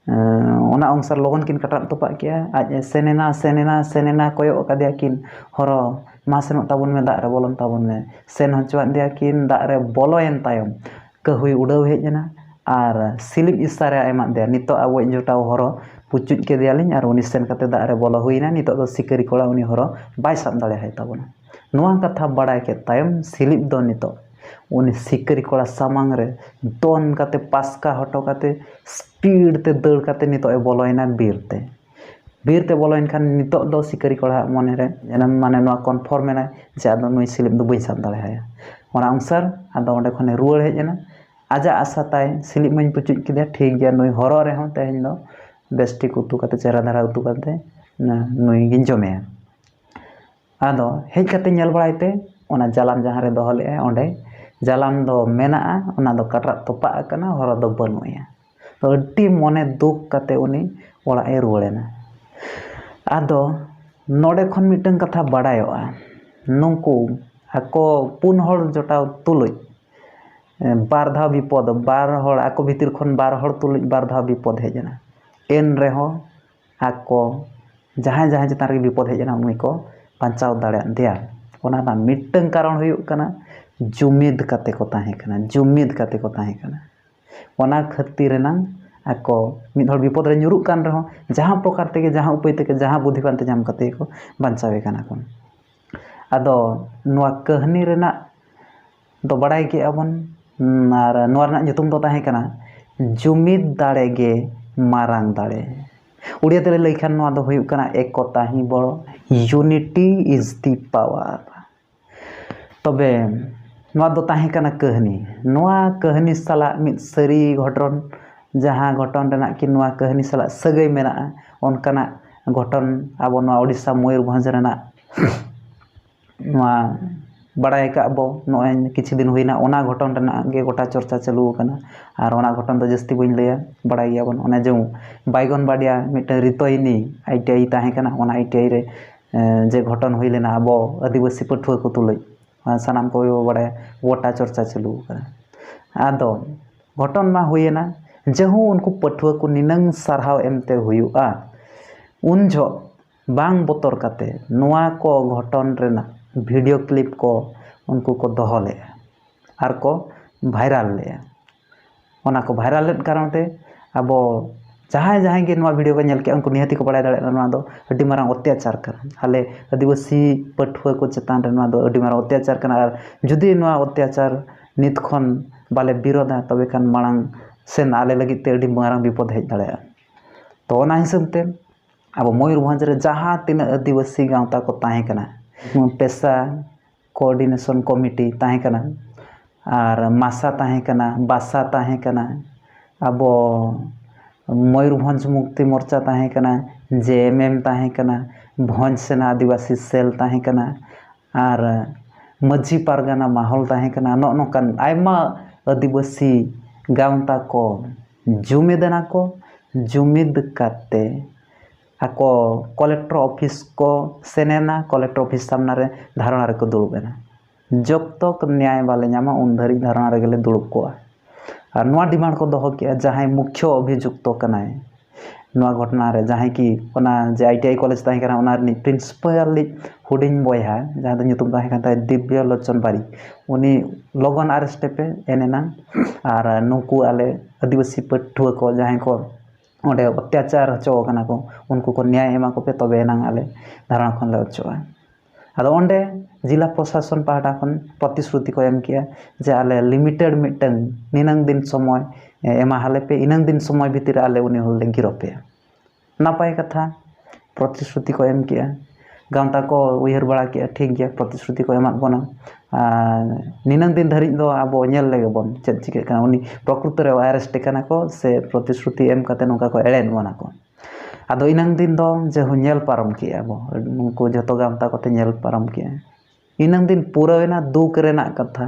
ᱮᱸ, ᱚᱱᱟ ᱚᱱᱩᱥᱟᱨ ᱞᱚᱜᱚᱱ ᱠᱤᱱ ᱠᱟᱴᱨᱟᱜ ᱛᱚᱯᱟᱜ ᱠᱮᱜᱼᱟ᱾ ᱟᱡ ᱮ ᱥᱮᱱ ᱮᱱᱟ, ᱥᱮᱱ ᱮᱱᱟ, ᱥᱮᱱ ᱮᱱᱟ, ᱠᱚᱭᱚᱜ ᱟᱠᱟᱫᱮᱭᱟ ᱠᱤᱱ, "ᱦᱚᱨᱚ, ᱢᱟ ᱥᱮᱱᱚᱜ ᱛᱟᱵᱚᱱ ᱢᱮ, ᱫᱟᱜ ᱨᱮ ᱵᱚᱞᱚᱱ ᱛᱟᱵᱚᱱ ᱢᱮ᱾" ᱥᱮᱱ ᱦᱚᱪᱚᱣᱟᱫ ᱫᱮᱭᱟ ᱠᱤᱱ, ᱫᱟᱜ ᱨᱮ ᱵᱚᱞᱚᱭᱮᱱ ᱛᱟᱭᱚᱢ ᱠᱟᱹᱦᱩᱭ ᱩᱰᱟᱹᱣ ᱦᱮᱡ ᱮᱱᱟ ᱟᱨ ᱥᱤᱞᱤᱯ ᱤᱥᱟᱨᱟ ᱮᱢᱟᱫ ᱫᱮᱭᱟ, "ᱱᱤᱛᱚᱜ ᱟᱵᱚᱭᱤᱡ ᱡᱚᱴᱟᱣ ᱦᱚᱨᱚ ᱯᱩᱪᱩᱡ ᱠᱮᱫᱮᱭᱟᱞᱤᱧ ᱟᱨ ᱩᱱᱤ ᱥᱮᱱ ᱠᱟᱛᱮ ᱫᱟᱜ ᱨᱮ ᱵᱚᱞᱚ ᱦᱩᱭᱱᱟ, ᱱᱤᱛᱚᱜ ᱫᱚ ᱥᱤᱠᱟᱹᱨᱤ ᱠᱚᱲᱟ ᱩᱱᱤ ᱦᱚᱨᱚ ᱵᱟᱭ ᱥᱟᱵ ᱫᱟᱲᱮᱭᱟᱭ ᱛᱟᱵᱚᱱᱟ᱾" ᱱᱚᱣᱟ ᱠᱟᱛᱷᱟ ᱵᱟᱲᱟᱭ ᱠᱮᱫ ᱛᱟᱭᱚᱢ ᱥᱤᱞᱤᱯ ᱫᱚ ᱱᱤᱛᱚᱜ ᱩᱱᱤ ᱥᱤᱠᱟᱹᱨᱤ ᱠᱚᱲᱟ ᱥᱟᱢᱟᱝ ᱨᱮ ᱫᱚᱱ ᱠᱟᱛᱮ, ᱯᱟᱥᱠᱟ ᱦᱚᱴᱚ ᱠᱟᱛᱮ, ᱥᱯᱤᱰ ᱛᱮ ᱫᱟᱹᱲ ᱠᱟᱛᱮ ᱱᱤᱛᱚᱜ ᱮ ᱵᱚᱞᱚᱭᱮᱱᱟ ᱵᱤᱨ ᱛᱮ᱾ ᱵᱤᱨ ᱛᱮ ᱵᱚᱞᱚᱭᱮᱱ ᱠᱷᱟᱱ ᱱᱤᱛᱚᱜ ᱫᱚ ᱥᱤᱠᱟᱹᱨᱤ ᱠᱚᱲᱟᱣᱟᱜ ᱢᱚᱱᱮ ᱨᱮ ᱡᱮᱱᱚ ᱢᱟᱱᱮ ᱱᱚᱣᱟ ᱠᱚᱱᱯᱷᱟᱨᱢ ᱮᱱᱟᱭ ᱡᱮ ᱟᱫᱚ ᱱᱩᱭ ᱥᱤᱞᱤᱯ ᱫᱚ ᱵᱟᱹᱧ ᱥᱟᱵ ᱫᱟᱲᱮᱭᱟᱭᱟ᱾ ᱚᱱᱟ ᱚᱱᱩᱥᱟᱨ ᱟᱫᱚ ᱚᱸᱰᱮ ᱠᱷᱚᱱᱮ ᱨᱩᱣᱟᱹᱲ ᱦᱮᱡ ᱮᱱᱟ᱾ ᱟᱡᱟᱜ ᱟᱥᱟ ᱛᱟᱭ, "ᱥᱤᱞᱤᱯ ᱢᱟᱧ ᱯᱩᱪᱩᱡ ᱠᱮᱫᱮᱭᱟ, ᱴᱷᱤᱠ ᱜᱮᱭᱟ, ᱱᱩᱭ ᱦᱚᱨᱚ ᱨᱮᱦᱚᱸ ᱛᱮᱦᱮᱧ ᱫᱚ ᱵᱮᱥ ᱴᱷᱤᱠ ᱩᱛᱩ ᱠᱟᱛᱮ, ᱪᱮᱦᱨᱟ ᱫᱷᱟᱨᱟ ᱩᱛᱩ ᱠᱟᱛᱮ ᱱᱩᱭ ᱜᱤᱧ ᱡᱚᱢᱮᱭᱟ᱾" ᱟᱫᱚ ᱦᱮᱡ ᱠᱟᱛᱮ ᱧᱮᱞ ᱵᱟᱲᱟᱭ ᱛᱮ ᱚᱱᱟ ᱡᱟᱞᱟᱢ ᱡᱟᱦᱟᱸ ᱨᱮ ᱫᱚᱦᱚ ᱞᱮᱫᱼᱟᱭ, ᱚᱸᱰᱮ ᱡᱟᱞᱟᱢ ᱫᱚ ᱢᱮᱱᱟᱜᱼᱟ, ᱚᱱᱟ ᱫᱚ ᱠᱟᱴᱨᱟᱜ ᱛᱚᱯᱟᱜ ᱟᱠᱟᱱᱟ, ᱦᱚᱨᱚ ᱫᱚ ᱵᱟᱹᱱᱩᱜ ᱮᱭᱟ᱾ ᱛᱚ ᱟᱹᱰᱤ ᱢᱚᱱᱮ ᱫᱩᱠ ᱠᱟᱛᱮ ᱩᱱᱤ ᱚᱲᱟᱜ ᱮ ᱨᱩᱣᱟᱹᱲ ᱮᱱᱟ᱾ ᱟᱫᱚ ᱱᱚᱰᱮ ᱠᱷᱚᱱ ᱢᱤᱫᱴᱟᱝ ᱠᱟᱛᱷᱟ ᱵᱟᱲᱟᱭᱚᱜᱼᱟ, ᱱᱩᱠᱩ ᱟᱠᱚ ᱯᱩᱱ ᱦᱚᱲ ᱡᱚᱴᱟᱣ ᱛᱩᱞᱩᱡ, ᱮ, ᱵᱟᱨ ᱫᱷᱟᱣ ᱵᱤᱯᱚᱫ, ᱵᱟᱨ ᱦᱚᱲ ᱟᱠᱚ ᱵᱷᱤᱛᱤᱨ ᱠᱷᱚᱱ ᱵᱟᱨ ᱦᱚᱲ ᱛᱩᱞᱩᱡ ᱵᱟᱨ ᱫᱷᱟᱣ ᱵᱤᱯᱚᱫ ᱦᱮᱡ ᱮᱱᱟ᱾ ᱮᱱ ᱨᱮᱦᱚᱸ ᱟᱠᱚ ᱡᱟᱦᱟᱸᱭ ᱡᱟᱦᱟᱸᱭ ᱪᱮᱛᱟᱱ ᱨᱮᱜᱮ ᱵᱤᱯᱚᱫ ᱦᱮᱡ ᱮᱱᱟ, ᱩᱱᱤ ᱠᱚ ᱵᱟᱧᱪᱟᱣ ᱫᱟᱲᱮᱭᱟᱫ ᱫᱮᱭᱟ᱾ ᱚᱱᱟ ᱨᱮᱱᱟᱜ ᱢᱤᱫᱴᱟᱝ ᱠᱟᱨᱚᱱ ᱦᱩᱭᱩᱜ ᱠᱟᱱᱟ, ᱡᱩᱢᱤᱫ ᱠᱟᱛᱮ ᱠᱚ ᱛᱟᱦᱮᱸ ᱠᱟᱱᱟ, ᱡᱩᱢᱤᱫ ᱠᱟᱛᱮ ᱠᱚ ᱛᱟᱦᱮᱸ ᱠᱟᱱᱟ᱾ ᱚᱱᱟ ᱠᱷᱟᱹᱛᱤᱨ ᱮᱱᱟᱝ ᱟᱠᱚ ᱢᱤᱫ ᱦᱚᱲ ᱵᱤᱯᱚᱫ ᱨᱮ ᱧᱩᱨᱩᱜ ᱠᱟᱱ ᱨᱮᱦᱚᱸ, ᱡᱟᱦᱟᱸ ᱯᱨᱚᱠᱟᱨ ᱛᱮᱜᱮ, ᱡᱟᱦᱟᱸ ᱩᱯᱟᱹᱭ ᱛᱮᱜᱮ, ᱡᱟᱦᱟᱸ ᱵᱩᱫᱷᱤ ᱯᱟᱱᱛᱮ ᱧᱟᱢ ᱠᱟᱛᱮ ᱜᱮᱠᱚ ᱵᱟᱧᱪᱟᱣᱮ ᱠᱟᱱᱟ ᱠᱚ᱾ ᱟᱫᱚ ᱱᱚᱣᱟ ᱠᱟᱹᱦᱱᱤ ᱨᱮᱱᱟᱜ ᱫᱚ ᱵᱟᱲᱟᱭ ᱠᱮᱜᱼᱟ ᱵᱚᱱ, ᱩᱸ, ᱟᱨ ᱱᱚᱣᱟ ᱨᱮᱱᱟᱜ ᱧᱩᱛᱩᱢ ᱫᱚ ᱛᱟᱦᱮᱸ ᱠᱟᱱᱟ ᱡᱩᱢᱤᱫ ᱫᱟᱲᱮ ᱜᱮ ᱢᱟᱨᱟᱝ ᱫᱟᱲᱮ᱾ ᱩᱲᱤᱭᱟ ᱛᱮᱞᱮ ᱞᱟᱹᱭ ᱠᱷᱟᱱ ᱱᱚᱣᱟ ᱫᱚ ᱦᱩᱭᱩᱜ ᱠᱟᱱᱟ ᱮᱠᱚᱛᱟ ᱦᱤ ᱵᱚᱲᱚ, unity is the power᱾ ᱛᱚᱵᱮ ᱱᱚᱣᱟ ᱫᱚ ᱛᱟᱦᱮᱸ ᱠᱟᱱᱟ ᱠᱟᱹᱦᱱᱤ᱾ ᱱᱚᱣᱟ ᱠᱟᱹᱦᱱᱤ ᱥᱟᱞᱟᱜ ᱢᱤᱫ ᱥᱟᱹᱨᱤ ᱜᱷᱚᱴᱚᱱ, ᱡᱟᱦᱟᱸ ᱜᱷᱚᱴᱚᱱ ᱨᱮᱱᱟᱜ ᱠᱤ ᱱᱚᱣᱟ ᱠᱟᱹᱦᱱᱤ ᱥᱟᱞᱟᱜ ᱥᱟᱹᱜᱟᱹᱭ ᱢᱮᱱᱟᱜᱼᱟ, ᱚᱱᱠᱟᱱᱟᱜ ᱜᱷᱚᱴᱚᱱ ᱟᱵᱚ ᱱᱚᱣᱟ ᱳᱰᱤᱥᱟ ᱢᱚᱭᱩᱨᱵᱷᱚᱸᱡᱽ ᱨᱮᱱᱟᱜ ᱱᱚᱣᱟ ᱵᱟᱲᱟᱭ ᱟᱠᱟᱫ ᱵᱚ ᱱᱚᱜᱼᱚᱭ ᱠᱤᱪᱷᱩ ᱫᱤᱱ ᱦᱩᱭᱱᱟ, ᱚᱱᱟ ᱜᱷᱚᱴᱚᱱ ᱨᱮᱱᱟᱜ ᱜᱮ ᱜᱚᱴᱟ ᱪᱚᱨᱪᱟ ᱪᱟᱹᱞᱩ ᱟᱠᱟᱱᱟ᱾ ᱟᱨ ᱚᱱᱟ ᱜᱷᱚᱴᱚᱱ ᱫᱚ ᱡᱟᱹᱥᱛᱤ ᱵᱟᱹᱧ ᱞᱟᱹᱭᱟ, ᱵᱟᱲᱟᱭ ᱜᱮᱭᱟᱵᱚᱱ᱾ ᱚᱱᱮ ᱡᱮ ᱵᱟᱭᱜᱚᱱ ᱵᱟᱰᱤᱭᱟ ᱢᱤᱫᱴᱟᱝ ᱨᱤᱛᱚᱭᱤᱱᱤ ᱟᱭ ᱴᱤ ᱟᱭ ᱛᱟᱦᱮᱸ ᱠᱟᱱᱟ, ᱚᱱᱟ ᱟᱭ ᱴᱤ ᱟᱭ ᱨᱮ ᱮᱸ, ᱡᱮ ᱜᱷᱚᱴᱚᱱ ᱦᱩᱭ ᱞᱮᱱᱟ ᱟᱵᱚ ᱟᱹᱫᱤᱵᱟᱹᱥᱤ ᱯᱟᱹᱴᱷᱩᱣᱟᱹ ᱠᱚ ᱛᱩᱞᱩᱡ, ᱚᱱᱟ ᱥᱟᱱᱟᱢ ᱠᱚᱜᱮ ᱵᱚ ᱵᱟᱲᱟᱭᱟ, ᱜᱚᱴᱟ ᱪᱚᱨᱪᱟ ᱪᱟᱹᱞᱩ ᱟᱠᱟᱱᱟ᱾ ᱟᱫᱚ ᱜᱷᱚᱴᱚᱱ ᱢᱟ ᱦᱩᱭᱮᱱᱟ, ᱡᱮᱦᱩ ᱩᱱᱠᱩ ᱯᱟᱹᱴᱷᱩᱣᱟᱹ ᱠᱚ ᱱᱤᱱᱟᱹᱝ ᱥᱟᱨᱦᱟᱣ ᱮᱢᱛᱮ ᱦᱩᱭᱩᱜᱼᱟ, ᱩᱱ ᱡᱚᱦᱚᱜ ᱵᱟᱝ ᱵᱚᱛᱚᱨ ᱠᱟᱛᱮ ᱱᱚᱣᱟ ᱠᱚ ᱜᱷᱚᱴᱚᱱ ᱨᱮᱱᱟᱜ ᱵᱷᱤᱰᱤᱭᱳ ᱠᱞᱤᱯ ᱠᱚ ᱩᱱᱠᱩ ᱠᱚ ᱫᱚᱦᱚ ᱞᱮᱫᱼᱟ ᱟᱨ ᱠᱚ ᱵᱷᱟᱭᱨᱟᱞ ᱞᱮᱫᱼᱟ᱾ ᱚᱱᱟ ᱠᱚ ᱵᱷᱟᱭᱨᱟᱞ ᱞᱮᱫ ᱠᱟᱨᱚᱱ ᱛᱮ ᱟᱵᱚ ᱡᱟᱦᱟᱸᱭ ᱡᱟᱦᱟᱸᱭ ᱜᱮ ᱱᱚᱣᱟ ᱵᱷᱤᱰᱤᱭᱳ ᱠᱚ ᱧᱮᱞ ᱠᱮᱜᱼᱟ, ᱩᱱᱠᱩ ᱱᱤᱦᱟᱹᱛ ᱜᱮᱠᱚ ᱵᱟᱲᱟᱭ ᱫᱟᱲᱮᱭᱟᱜᱼᱟ ᱱᱚᱣᱟ ᱫᱚ ᱟᱹᱰᱤ ᱢᱟᱨᱟᱝ ᱚᱛᱛᱟᱪᱟᱨ ᱠᱟᱱᱟ᱾ ᱟᱞᱮ ᱟᱹᱫᱤᱵᱟᱹᱥᱤ ᱯᱟᱹᱴᱷᱩᱣᱟᱹ ᱠᱚ ᱪᱮᱛᱟᱱ ᱨᱮ ᱱᱚᱣᱟ ᱫᱚ ᱟᱹᱰᱤ ᱢᱟᱨᱟᱝ ᱚᱛᱛᱟᱪᱟᱨ ᱠᱟᱱᱟ᱾ ᱟᱨ ᱡᱩᱫᱤ ᱱᱚᱣᱟ ᱚᱛᱛᱟᱪᱟᱨ ᱱᱤᱛ ᱠᱷᱚᱱ ᱵᱟᱞᱮ ᱵᱤᱨᱳᱫᱟ, ᱛᱚᱵᱮ ᱠᱷᱟᱱ ᱢᱟᱲᱟᱝ ᱥᱮᱱ ᱟᱞᱮ ᱞᱟᱹᱜᱤᱫ ᱛᱮ ᱟᱹᱰᱤ ᱢᱟᱨᱟᱝ ᱵᱤᱯᱚᱫ ᱦᱮᱡ ᱫᱟᱲᱮᱭᱟᱜᱼᱟ᱾ ᱛᱚ, ᱚᱱᱟ ᱦᱤᱥᱟᱹᱵ ᱛᱮ ᱟᱵᱚ ᱢᱚᱭᱩᱨᱵᱷᱚᱸᱡᱽ ᱨᱮ ᱡᱟᱦᱟᱸ ᱛᱤᱱᱟᱹᱜ ᱟᱹᱫᱤᱵᱟᱹᱥᱤ ᱜᱟᱶᱛᱟ ᱠᱚ ᱛᱟᱦᱮᱸ ᱠᱟᱱᱟ, ᱯᱮᱥᱟ ᱠᱳᱚᱨᱰᱤᱱᱮᱥᱚᱱ ᱠᱚᱢᱤᱴᱤ ᱛᱟᱦᱮᱸ ᱠᱟᱱᱟ, ᱟᱨ ᱢᱟᱥᱟ ᱛᱟᱦᱮᱸ ᱠᱟᱱᱟ, ᱵᱟᱥᱟ ᱛᱟᱦᱮᱸ ᱠᱟᱱᱟ, ᱟᱵᱚ ᱢᱚᱭᱩᱨᱵᱷᱚᱸᱡᱽ ᱢᱩᱠᱛᱤ ᱢᱳᱨᱪᱟ ᱛᱟᱦᱮᱸ ᱠᱟᱱᱟ, ᱡᱮ ᱮᱢ ᱮᱢ ᱛᱟᱦᱮᱸ ᱠᱟᱱᱟ, ᱵᱷᱚᱸᱡᱽ ᱥᱮᱱᱟ ᱟᱹᱫᱤᱵᱟᱹᱥᱤ ᱥᱮᱞ ᱛᱟᱦᱮᱸ ᱠᱟᱱᱟ, ᱟᱨ ᱢᱟᱹᱡᱷᱤ ᱯᱟᱨᱜᱟᱱᱟ ᱢᱟᱦᱚᱞ ᱛᱟᱦᱮᱸ ᱠᱟᱱᱟ᱾ ᱱᱚᱜᱼᱚ ᱱᱚᱝᱠᱟᱱ ᱟᱭᱢᱟ ᱟᱹᱫᱤᱵᱟᱹᱥᱤ ᱜᱟᱶᱛᱟ ᱠᱚ ᱡᱩᱢᱤᱫ ᱮᱱᱟ ᱠᱚ᱾ ᱡᱩᱢᱤᱫ ᱠᱟᱛᱮ ᱟᱠᱚ ᱠᱚᱞᱮᱠᱴᱚᱨ ᱚᱯᱷᱤᱥ ᱠᱚ ᱥᱮᱱ ᱮᱱᱟ, ᱠᱚᱞᱮᱠᱴᱚᱨ ᱚᱯᱷᱤᱥ ᱥᱟᱢᱱᱟ ᱨᱮ ᱫᱷᱟᱨᱱᱟ ᱨᱮᱠᱚ ᱫᱩᱲᱩᱵ ᱮᱱᱟ᱾ ᱡᱚᱵ ᱛᱚᱠ ᱱᱮᱭᱟᱭ ᱵᱟᱞᱮ ᱧᱟᱢᱟ, ᱩᱱ ᱫᱷᱟᱹᱨᱤᱡ ᱫᱷᱟᱨᱱᱟ ᱨᱮᱜᱮ ᱞᱮ ᱫᱩᱲᱩᱵ ᱠᱚᱜᱼᱟ᱾ ᱟᱨ ᱱᱚᱣᱟ ᱰᱤᱢᱟᱱᱰ ᱠᱚ ᱫᱚᱦᱚ ᱠᱮᱜᱼᱟ, ᱡᱟᱦᱟᱸᱭ ᱢᱩᱠᱷᱭᱚ ᱚᱵᱷᱤᱡᱩᱠᱛᱚ ᱠᱟᱱᱟᱭ ᱱᱚᱣᱟ ᱜᱷᱚᱴᱚᱱᱟ ᱨᱮ, ᱡᱟᱦᱟᱸᱭ ᱠᱤ ᱚᱱᱟ ᱡᱮ ᱟᱭ ᱴᱤ ᱟᱭ ᱠᱚᱞᱮᱡᱽ ᱛᱟᱦᱮᱸ ᱠᱟᱱᱟ, ᱚᱱᱟ ᱨᱤᱱᱤᱡ ᱯᱨᱤᱱᱥᱤᱯᱟᱞ ᱤᱡ ᱦᱩᱰᱤᱧ ᱵᱚᱭᱦᱟ, ᱡᱟᱦᱟᱸ ᱫᱚ ᱧᱩᱛᱩᱢ ᱛᱟᱦᱮᱸ ᱠᱟᱱ ᱛᱟᱭᱟ ᱫᱤᱵᱽᱭᱚ ᱞᱳᱪᱚᱱ ᱵᱟᱨᱤᱠ, ᱩᱱᱤ ᱞᱚᱜᱚᱱ ᱟᱨᱮᱥᱴ ᱯᱮ ᱮᱱ ᱮᱱᱟᱝ᱾ ᱟᱨ ᱱᱩᱠᱩ ᱟᱞᱮ ᱟᱹᱫᱤᱵᱟᱹᱥᱤ ᱯᱟᱹᱴᱷᱩᱣᱟᱹ ᱠᱚ ᱡᱟᱦᱟᱸᱭ ᱠᱚ ᱚᱸᱰᱮ ᱚᱛᱛᱟᱪᱟᱨ ᱦᱚᱪᱚ ᱟᱠᱟᱱᱟ ᱠᱚ, ᱩᱱᱠᱩ ᱠᱚ ᱱᱮᱭᱟᱭ ᱮᱢᱟ ᱠᱚᱯᱮ, ᱛᱚᱵᱮ ᱮᱱᱟᱝ ᱟᱞᱮ ᱫᱷᱟᱨᱱᱟ ᱠᱷᱚᱱ ᱞᱮ ᱚᱪᱚᱜᱼᱟ᱾ ᱟᱫᱚ ᱚᱸᱰᱮ ᱡᱮᱞᱟ ᱯᱨᱚᱥᱟᱥᱚᱱ ᱯᱟᱦᱴᱟ ᱠᱷᱚᱱ ᱯᱨᱚᱛᱤᱥᱨᱩᱛᱤ ᱠᱚ ᱮᱢ ᱠᱮᱜᱼᱟ ᱡᱮ ᱟᱞᱮ ᱞᱤᱢᱤᱴᱮᱰ ᱢᱤᱫᱴᱟᱝ ᱱᱤᱱᱟᱹᱝ ᱫᱤᱱ ᱥᱚᱢᱚᱭ ᱮᱢᱟ ᱦᱟᱞᱮ ᱯᱮ, ᱤᱱᱟᱹᱝ ᱫᱤᱱ ᱥᱚᱢᱚᱭ ᱵᱷᱤᱛᱤᱨ ᱨᱮ ᱟᱞᱮ ᱩᱱᱤ ᱦᱚᱲ ᱞᱮ ᱜᱤᱨᱚᱯᱮᱭᱟ᱾ ᱱᱟᱯᱟᱭ ᱠᱟᱛᱷᱟ, ᱯᱨᱚᱛᱤᱥᱨᱩᱛᱤ ᱠᱚ ᱮᱢ ᱠᱮᱜᱼᱟ, ᱜᱟᱶᱛᱟ ᱠᱚ ᱩᱭᱦᱟᱹᱨ ᱵᱟᱲᱟ ᱠᱮᱜᱼᱟ, ᱴᱷᱤᱠ ᱜᱮᱭᱟ, ᱯᱨᱚᱛᱤᱥᱨᱩᱛᱤ ᱠᱚ ᱮᱢᱟᱫ ᱵᱚᱱᱟ, ᱟᱨ ᱱᱤᱱᱟᱹᱝ ᱫᱤᱱ ᱫᱷᱟᱹᱨᱤᱡ ᱫᱚ ᱟᱵᱚ ᱧᱮᱞ ᱞᱮᱜᱮ ᱵᱚᱱ ᱪᱮᱫ ᱪᱤᱠᱟᱹᱜ ᱠᱟᱱᱟ, ᱩᱱᱤ ᱯᱨᱚᱠᱨᱤᱛᱚ ᱨᱮ ᱟᱨᱮᱥᱴ ᱠᱟᱱᱟ ᱠᱚ ᱥᱮ ᱯᱨᱚᱛᱤᱥᱨᱩᱛᱤ ᱮᱢ ᱠᱟᱛᱮ ᱱᱚᱝᱠᱟ ᱠᱚ ᱮᱲᱮᱭᱮᱫ ᱵᱚᱱᱟ ᱠᱚ᱾ ᱟᱫᱚ ᱤᱱᱟᱹᱝ ᱫᱤᱱ ᱫᱚ ᱡᱮᱦᱩ ᱧᱮᱞ ᱯᱟᱨᱚᱢ ᱠᱮᱜᱼᱟ ᱵᱚ, ᱱᱩᱠᱩ ᱡᱚᱛᱚ ᱜᱟᱶᱛᱟ ᱠᱚᱛᱮ ᱧᱮᱞ ᱯᱟᱨᱚᱢ ᱠᱮᱜᱼᱟ᱾ ᱤᱱᱟᱹᱝ ᱫᱤᱱ ᱯᱩᱨᱟᱹᱣᱮᱱᱟ ᱫᱩᱠ ᱨᱮᱱᱟᱜ ᱠᱟᱛᱷᱟ᱾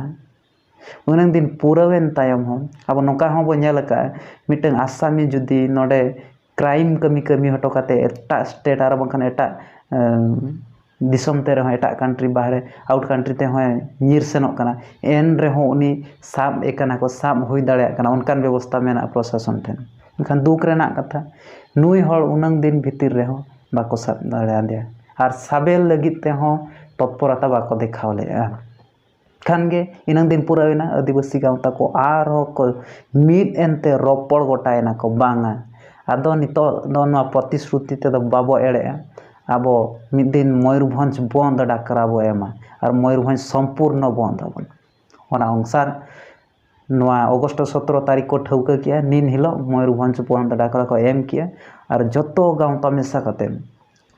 ᱩᱱᱟᱹᱝ ᱫᱤᱱ ᱯᱩᱨᱟᱹᱣᱮᱱ ᱛᱟᱭᱚᱢ ᱦᱚᱸ ᱟᱵᱚ ᱱᱚᱝᱠᱟ ᱦᱚᱸᱵᱚ ᱧᱮᱞ ᱟᱠᱟᱫᱼᱟ, ᱢᱤᱫᱴᱟᱝ ᱟᱥᱟᱢᱤ ᱡᱩᱫᱤ ᱱᱚᱰᱮ ᱠᱨᱟᱭᱤᱢ ᱠᱟᱹᱢᱤ ᱠᱟᱹᱢᱤ ᱦᱚᱴᱚ ᱠᱟᱛᱮ ᱮᱴᱟᱜ ᱥᱴᱮᱴ ᱟᱨ ᱵᱟᱝᱠᱷᱟᱱ ᱮᱴᱟᱜ ᱮᱢ, ᱫᱤᱥᱚᱢ ᱛᱮ ᱨᱮᱦᱚᱸ, ᱮᱴᱟᱜ ᱠᱟᱱᱴᱨᱤ ᱵᱟᱦᱨᱮ, ᱟᱣᱩᱴ ᱠᱟᱱᱴᱨᱤ ᱛᱮᱦᱚᱸᱭ ᱧᱤᱨ ᱥᱮᱱᱚᱜ ᱠᱟᱱᱟ, ᱮᱱ ᱨᱮᱦᱚᱸ ᱩᱱᱤ ᱥᱟᱵ ᱮ ᱠᱟᱱᱟ ᱠᱚ, ᱥᱟᱵ ᱦᱩᱭ ᱫᱟᱲᱮᱭᱟᱜ ᱠᱟᱱᱟ, ᱚᱱᱠᱟᱱ ᱵᱮᱵᱚᱥᱛᱷᱟ ᱢᱮᱱᱟᱜᱼᱟ ᱯᱨᱚᱥᱟᱥᱚᱱ ᱴᱷᱮᱱ᱾ ᱢᱮᱱᱠᱷᱟᱱ ᱫᱩᱠ ᱨᱮᱱᱟᱜ ᱠᱟᱛᱷᱟ, ᱱᱩᱭ ᱦᱚᱲ ᱩᱱᱟᱹᱝ ᱫᱤᱱ ᱵᱷᱤᱛᱤᱨ ᱨᱮᱦᱚᱸ ᱵᱟᱠᱚ ᱥᱟᱵ ᱫᱟᱲᱮᱭᱟᱫᱮᱭᱟ ᱟᱨ ᱥᱟᱵᱮ ᱞᱟᱹᱜᱤᱫ ᱛᱮᱦᱚᱸ ᱛᱚᱛᱯᱚᱨᱚᱛᱟ ᱵᱟᱠᱚ ᱫᱮᱠᱷᱟᱣ ᱞᱮᱫᱼᱟ᱾ ᱠᱷᱟᱱ ᱜᱮ ᱤᱱᱟᱹᱝ ᱫᱤᱱ ᱯᱩᱨᱟᱹᱣᱮᱱᱟ, ᱟᱹᱫᱤᱵᱟᱹᱥᱤ ᱜᱟᱶᱛᱟ ᱠᱚ ᱟᱨᱦᱚᱸ ᱠᱚ ᱢᱤᱫ ᱮᱱᱛᱮ ᱨᱚᱯᱚᱲ ᱜᱚᱴᱟᱭᱮᱱᱟ ᱠᱚ, ᱵᱟᱝᱟ, ᱟᱫᱚ ᱱᱤᱛᱚᱜ ᱫᱚ ᱱᱚᱣᱟ ᱯᱨᱚᱛᱤᱥᱨᱩᱛᱤ ᱛᱮᱫᱚ ᱵᱟᱵᱚ ᱮᱲᱮᱜᱼᱟ, ᱟᱵᱚ ᱢᱤᱫ ᱫᱤᱱ ᱢᱚᱭᱩᱨᱵᱷᱚᱸᱡᱽ ᱵᱚᱱᱫ ᱰᱟᱠᱨᱟ ᱵᱚ ᱮᱢᱟ ᱟᱨ ᱢᱚᱭᱩᱨᱵᱷᱚᱸᱡᱽ ᱥᱚᱢᱯᱩᱨᱱᱚ ᱵᱚᱱᱫ ᱟᱵᱚᱱ᱾ ᱚᱱᱟ ᱚᱱᱩᱥᱟᱨ ᱱᱚᱣᱟ ᱚᱜᱚᱥᱴ ᱥᱚᱛᱨᱚ ᱛᱟᱹᱨᱤᱠᱷ ᱠᱚ ᱴᱷᱟᱹᱣᱠᱟᱹ ᱠᱮᱜᱼᱟ, ᱱᱤᱱ ᱦᱤᱞᱳᱜ ᱢᱚᱭᱩᱨᱵᱷᱚᱸᱡᱽ ᱵᱚᱱᱫ ᱰᱟᱠᱨᱟ ᱠᱚ ᱮᱢ ᱠᱮᱜᱼᱟ᱾ ᱟᱨ ᱡᱚᱛᱚ ᱜᱟᱶᱛᱟ ᱢᱮᱥᱟ ᱠᱟᱛᱮ